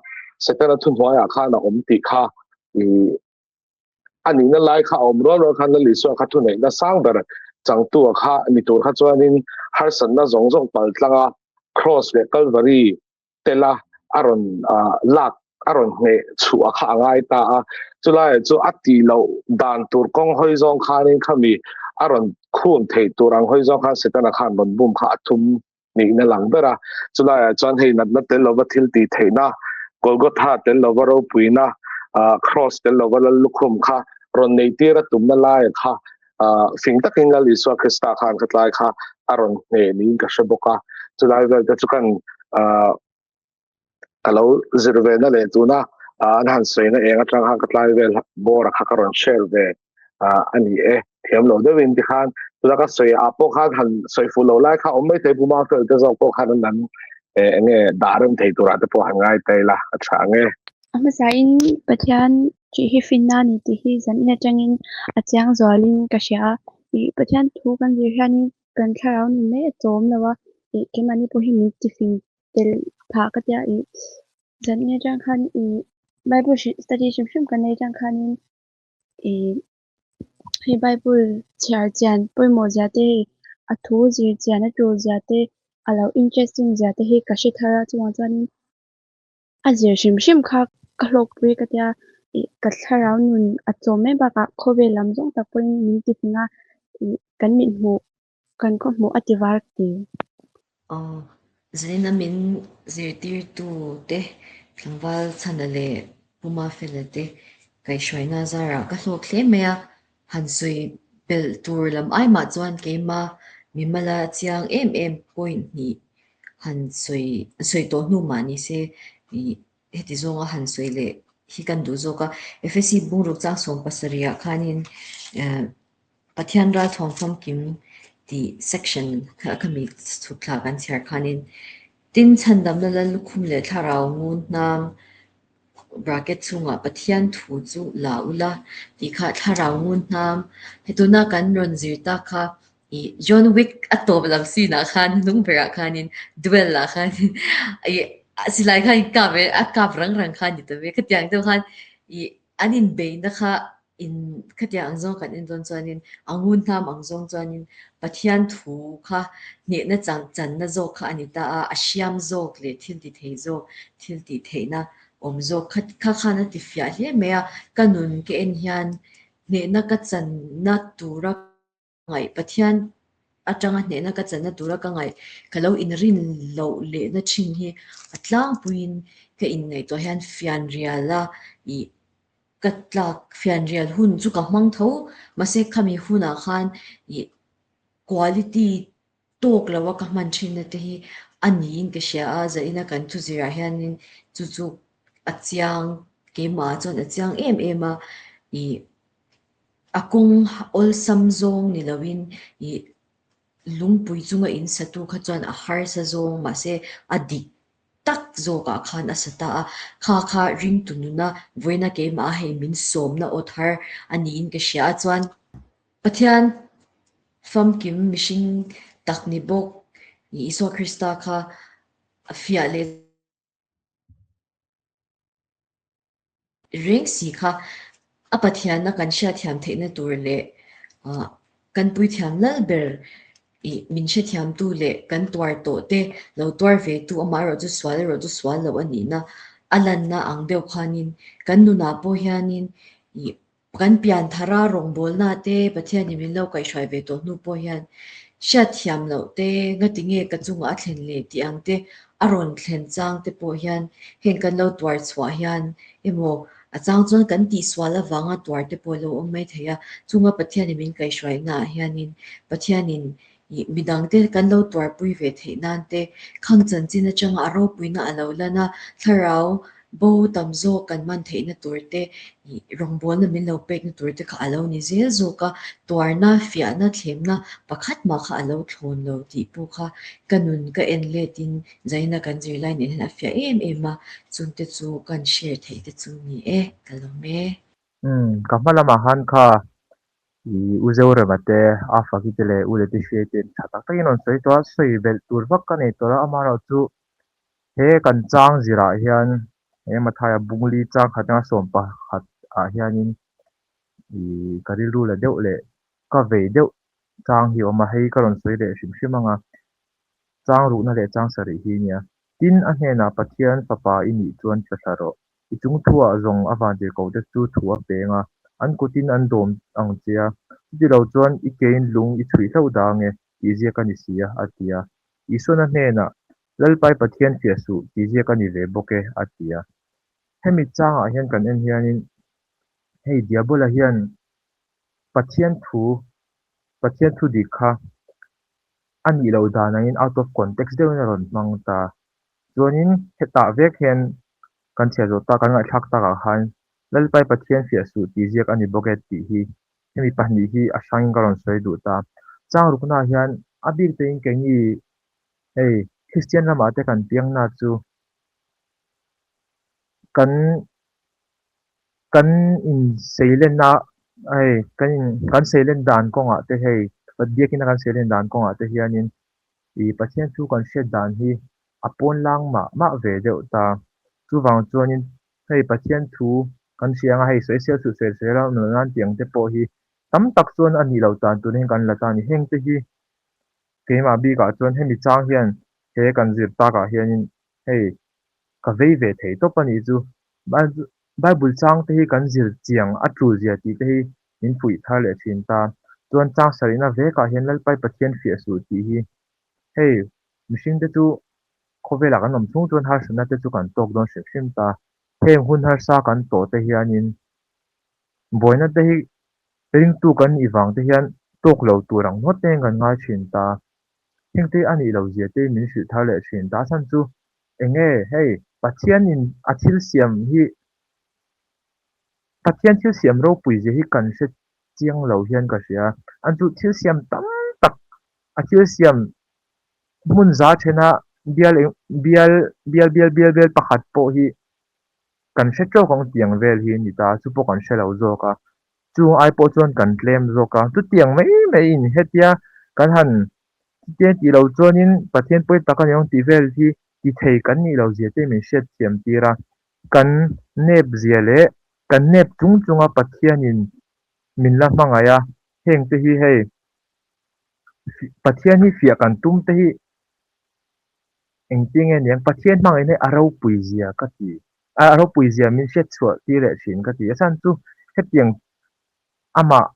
Speaker 8: Setana thuhnuaiah khan a awm tih kha i a nihna lai kha a awm rual rual khan Lal Isua kha thuneihna sang ber changtu a kha ni tur kha chuanin harsatna zawng zawng pal tlanga Cross leh Calvary tela a rawn lak a rawn ngheh chhuah a kha a ngai ta a. Chulaiah chu a tih loh dan tur kawng hawi zawng khanin khami a rawn khum theih tur ang hawi zawng khan Setana khan rawn bum kha a thum nihna lang ber a. Chulaiah chuan hei natna tel lova thil tih theihna, Golgotha tel lova ropuina, Cross tel lova Lal lukhum kha rawn nei tir a tumna laia kha fing takin Lal Isua Krista khan khatlai kha a rawn hneh niin ka hre bawk a. Chulai vel te chu kan ka lo zir ve na leh tuna an han sawi na eng atang khan ka tlai vel bawr a kha ka rawn share ve a ni e. Thiam lo deuhin tikhan tuna ka sawi ah pawh khan han sawi fuh lo lai kha awm mai thei Puma fel te zawk pawh khan an an enge dah rem thei turah te pawh han ngai ta ila a tha ang e.
Speaker 6: A hmasain Pathian tih hi finna a ni tih hi zanin atangin a chiang zualin ka hria a. Ih Pathian thu kan zir hianin kan thlarau nun mai a chawm lo a, ih keimahni pawh hi min tifing tel phah ka tia ih zanin atang khan ih Bible study hrim hrim kan nei atang khanin ih hei Bible chhiar chian pawimawh zia te hei a thu zir chian a tul zia te a lo interesting zia te hi ka hre thar a chuvang chuanin a zir hrim hrim kha ka hlawkpui ka tia ih ka thlarau nun a chawm mai bakah khawvel lam zawng tak pawhin min ti hming a ih kan mithmuh Kan khaw hmuh a ti var ti.
Speaker 7: Aw, zanin a min zirtirtu te Tlangval Chhana leh Pu Mafela te kaihhruaina zarah ka hlawk hle mai a, han sawi belh tur lam ai mah chuan keima mimala chiang em em point hnih han sawi sawi tawh hnu mah ni se ih heti zawnga han sawi leh hi kan duh zawk a. Efesi bungruk chang 70 ah khanin eh Pathian ralthuam famkim tih section kha khami chhuk thla kan chhiar khanin tin chhandamna lal lukhum leh thlarau ngun hnam bracket chhungah Pathian thu chu la ula tih kha thlarau ngun hnam he tuna kan rawn zir tak kha ih John Wick a tawp lam scene ah khan hnung berah khanin duel ah khanin ih silai khan kap a kap rang rang kha a ni ta ve khatiang deuh khan ih an inbeihna kha in khatiang ang zawng kan en dawn chuanin a ngun hnam ang zawng chuanin Pathian thu kha hnehna chan channa zawk kha a ni ta a, a hriam zawk leh thil ti thei zawk, thil tih theihna awm zawk kha kha khan a ti fiah hle mai a, ka nun ka en hian hnehna ka channa tura ngaih Pathian atanga hnehna ka channa tura ka ngaih ka lo inrin loh lehna thin hi a tlangpuiin ka inngaihtuah hian fianrial a ih ka tlak fianrial hun chu ka hmang tho mahse khami hunah khan ih quality tawk lo a ka hman thinna te hi a niin ka hria a zaina kan thu zirah hianin chu chu a chiang keimah chuan a chiang em em a ih A kawng awlsam zawng ni loin ih lungpui chunga in satu kha chuan a harsa zawng mahse a dik tak zawkah khan a sa ta a, kha kha ringtu nuna vawiina keimah a hei min sawmna aw thar a niin ka hria a chuan Pathian famkim mihring tak ni bawk Isua Krista kha a fiah leh Reng si kha a Pathianna kan hriatthiam theihna tur leh kan puithiam lal ber ih min hrethiamtu leh kan tuar tawh te lo tuar ve tu amaherawh chu sual erawh chu sual loh a nihna a lanna ang deuh khanin kan nunah pawh hianin ih Kan pian thara rawngbawlna te Pathianin min lo kaihhruai ve tawh hnu pawh hian hriatthiam loh te, ngatinge ka chungah a thlen leh tih ang te a rawn thlen chang te pawh hian heng kan lo tuar chhuah hian emaw a chang chuan kan tihsual avanga tuar te pawh a lo awm mai thei a, chunga Pathianin min kaihhruainaah hianin Pathianin ih midangte kan lo tuarpui ve theih nan te, khang chanchin atanga a ropuina a lo lan a, thlarau bo tam zawk kan man theihna tur te, ih rawngbawlna min lo pekna tur te kha a lo ni zel zawk a, tuarna, fiahna, thlemna pakhat mah kha a lo thlawn lo tih pawh kha ka nun ka en letin zaina kan zirlai nen hian a fiah em em a, chungte chu kan share theih te chu ni e, ka lawm e.
Speaker 5: Umm, ka hma lamah khan kha I U Zorema te, A Faki te leh U Letishia te tha tak takin rawn sawi tawh a, sawi belh tur vak ka nei tawh lo. Amaherawhchu he kan chang zirah hian he Mathaia Bungli chang khat atanga 11 ah hianin i ka rilru la deuh leh ka vei deuh chang hi a awm a, hei ka rawn sawi leh hrim hrim ang a, chang ruhna leh chang sarih hi a nia. Tin, a hnenah Pathian fapa i nih chuan tla thla rawh. I chung thuah zawng a vantirhkoh te chu thu a peng a, an kutin an dawm ang che a, chuti lo chuan i kein lung i chhuih hlauh dah ange tih ziak a ni si a, a ti a. Isuan a hnenah, Lalpai Pathian fiah suh tih ziak a ni ve bawk e, a ti a. Hemi changah hian kan en hianin hei Diabola hian Pathian thu, Pathian thu dik kha a nih loh dan angin out of context deuhin a rawn hmang ta. Chuanin hetah vek hian kan chhiar zawh tak, kan ngaihthlak takah khan Lalpai Pathian fiah suh tih ziak a ni bawk e tih hi hemi pahnih hi a hrangin ka rawn sawi duh ta. Chang ruknaah hian a bik tein keini hei Kristian lamah te kan piangna chu kan kan inseilenna hei kan in kan seilen dan kawngah te hei biakina kan seilen dan kawngah te hianin ih Pathian thu kan hriat dan hi a pawn lang mah mah ve deuh ta. Chuvang chuanin hei Pathian thu kan hria anga hei sawi sel suh sawi sel a nula nan tih ang te pawh hi tam tak chuan a nih loh dan tur hian kan la ta a ni. Heng te hi keimah bikah chuan hemi chang hian he kan zir takah hianin hei ka vei ve thei tawp a nih chu. Bible chang te hi kan zir chiang a tul zia tih te hi min puih thar leh thin ta. Chuan chang sarihna vekah hian Lalpai Pathian fiah suh tih hi hei mihring te chu Khawvelah kan awm chhung chuan harsatna te chu kan tawk dawn hrim hrim ta. Heng hun harsa kan tawh te hianin buaina te hi ringtu kan nih vang te hian tawk lo tur ang ngawt te kan ngai thin ta. Heng te a nih loh zia te min hrilh thar leh thin ta. A chhan chu eng nge hei Pathianin a thil siam hi Pathian thil siam ropui zia hi kan hre chiang lo hian ka hria. An chu thil siam tam tak a thil siam hmun za thena bial eng bial bial bial bial bial pakhat pawh hi kan hre tawk ang tiang vel hi a ni ta chu pawh kan hre lo zawk a chung ai pawh chuan kan tlem zawk a chutiang mai mai in hetia kan han chutia tih loh chuanin Pathian pawi tak a ni ang tih vel hi ti thei kan nih loh zia te min hriatthiam tir a kan nep zia leh kan nep chung chunga Pathianin min la hmangaih a heng te hi hei Pathian hi fiah kan tum te hi engtin nge niang Pathian hmangaihna hi a ropui zia ka ti a ropui zia min hriat chhuah tir leh thin ka ti a chhan chu hetiang amah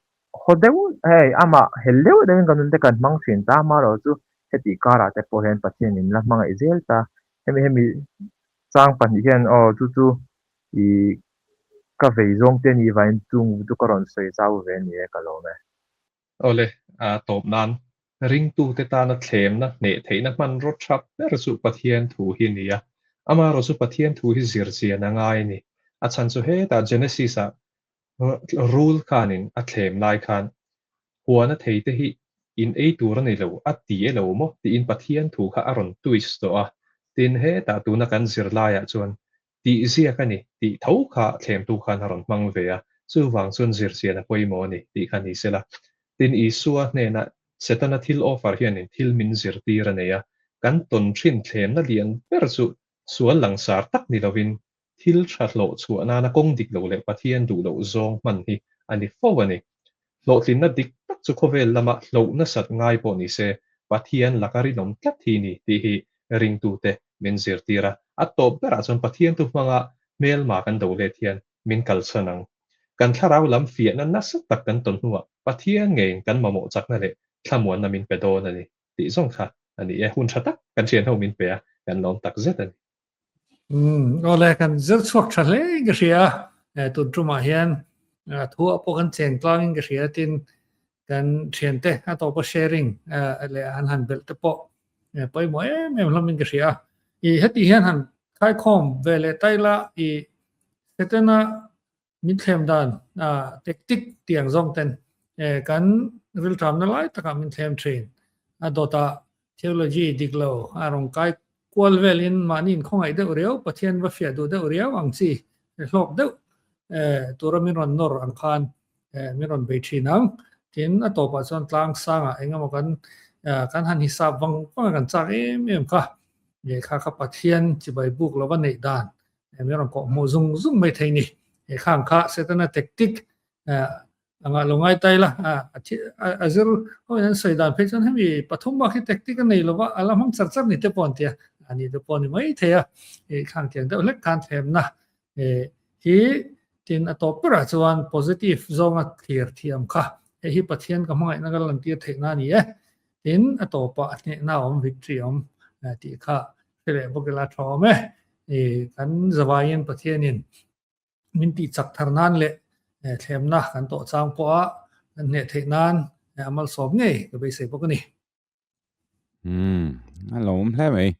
Speaker 5: haw deuh hei amah hel deuh deuhin kan nunte kan hmang thin ta amaherawh chu heti karah te pawh hian Pathian in la hmangaih zel ta hemi hemi chang pahnih hian aw chu chu ih ka vei zawng te ni vangin chung chu ka rawn sawi zau ve a ni e ka lawm e.
Speaker 2: Awle, a tawp nan ringtute tana thlemna hneh theihna hmanraw tha ber chu Pathian thu hi a ni a. Amaherawh chu Pathian thu hi zir chian a ngai a ni. A chhan chu hetah Genesis-ah rul khanin a thlem lai khan huana theite hi in ei tur a ni lo, a ti e lo maw tiin Pathian thu kha a rawn twist tawh a. Tin, hetah tuna kan zir laiah chuan Tih ziak a ni tih tho kha thlemtu khan a rawn hmang ve a, chuvang chuan zirchian a pawimawh a ni tih kha ni sela. Tin, Isua hnena Setana thil offer hianin thil min zirtir a nei a, kan tawn thin thlemna lian ber chu sual langsar tak ni lovin thil tha hlawh chhuah nana kawng dik lo leh Pathian duh loh zawng hman hi a ni fo a ni. Hlawhtlinna dik tak chu khawvel lama hloh nasat ngai pawh ni se, Pathian laka rinawm tlat hi ni tih hi ringtute min zirtir a. A tawp berah chuan Pathian thu hmanga hmelma kan do let hian min kalchhan ang. Kan thlarau lam fiahna nasa tak kan tawn hnuah Pathian ngeiin kan mamawh chakna leh thlamuanna min pe dawn a ni tih zawng kha a ni e. Hun tha tak kan thianho min pe a, kan lawm tak zet a ni.
Speaker 3: Awle kan zir chhuak tha hle in ka hria a, tun tumah hian thuah pawh kan cheng tlang in ka hria tin kan thiante a tawpa sharing leh an han belh te pawh pawimawh em em hlawm in ka hria a. I heti hian han khaikhawm ve leh tai la i Setana min thlem dan tactic tiang zawng ten kan rilthamna lai takah min thlem thin. A dawtah theology dik lo a rawn kai kual velin mahni inkhawngaih deuh riau, Pathian va fiah duh deuh riau ang chi hlawk deuh tura min rawn nawr ang khan min rawn bei thin ang. Tin, a tawpah chuan tlang sangah eng emaw kan kan han hisap vang vang a kan chak em em kha. Kha kha Pathian chibai buk lova neih dan min rawn kawh hmuh zung zung mai thei ni. He khang kha Setana tactic anga lo ngai tai la, a zir hoin an sawi dan phei chuan hemi pathum bak hi tactic a nei lova a la hmang char char ni te pawh an ti a, a ni te pawh a ni mai thei a, he khang tiang deuh hlek khan thlemna hi tin a tawp berah chuan positive zawnga thlir thiam kha hei hi Pathian ka hmangaihna ka lantir theihna a ni e, tin a tawpah a hnehna a awm victory a awm tih kha hre leh bawk ila tha awm e. Kan zavaiin Pathianin min tih chak thar nan leh thlemna kan tawh chang pawha kan hneh theih nan a malsawm ngei ka beisei bawk a ni.
Speaker 1: Umm, a lawmawm hle mai.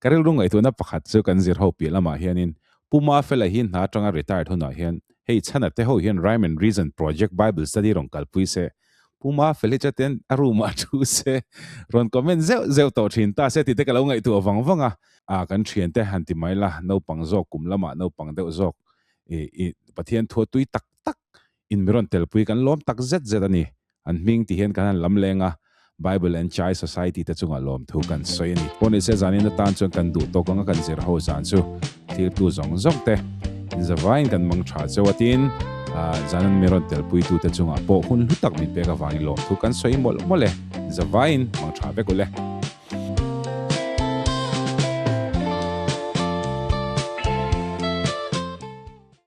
Speaker 1: Ka rilru ngaihtuahna pakhat chu kan zir ho piah lamah hianin Pu Mafela hi hna atanga retired hunah hian hei chhana te ho hian Rhyme and Reason Project Bible Study rawn kalpui se, Pu Mafel hi chuan a room ah thu se, rawn comment zeuh zeuh tawh thin ta se tih te ka lo ngaihtuah vang vang a. A kan thiante han ti mai la, naupang zawk kum lamah naupang deuh zawk i i Pathian thua tui tak tak in mi rawn telpui kan lawm tak zet zet a ni. An hming ti hian kan han lam leng a, Bible and Chai Society te chungah lawmthu kan sawi a ni. Pawh nise zanin atan chuan kan duh tawk anga kan zir ho zan chu thirtu zawng zawng te inzavaiin kan mang tha cheu a tin, zanin mi rawn telpuitute chungah pawh hun hlu tak min pek avangin lawmthu kan sawi mawlh mawlh e. Inzavaiin mang tha vek u le.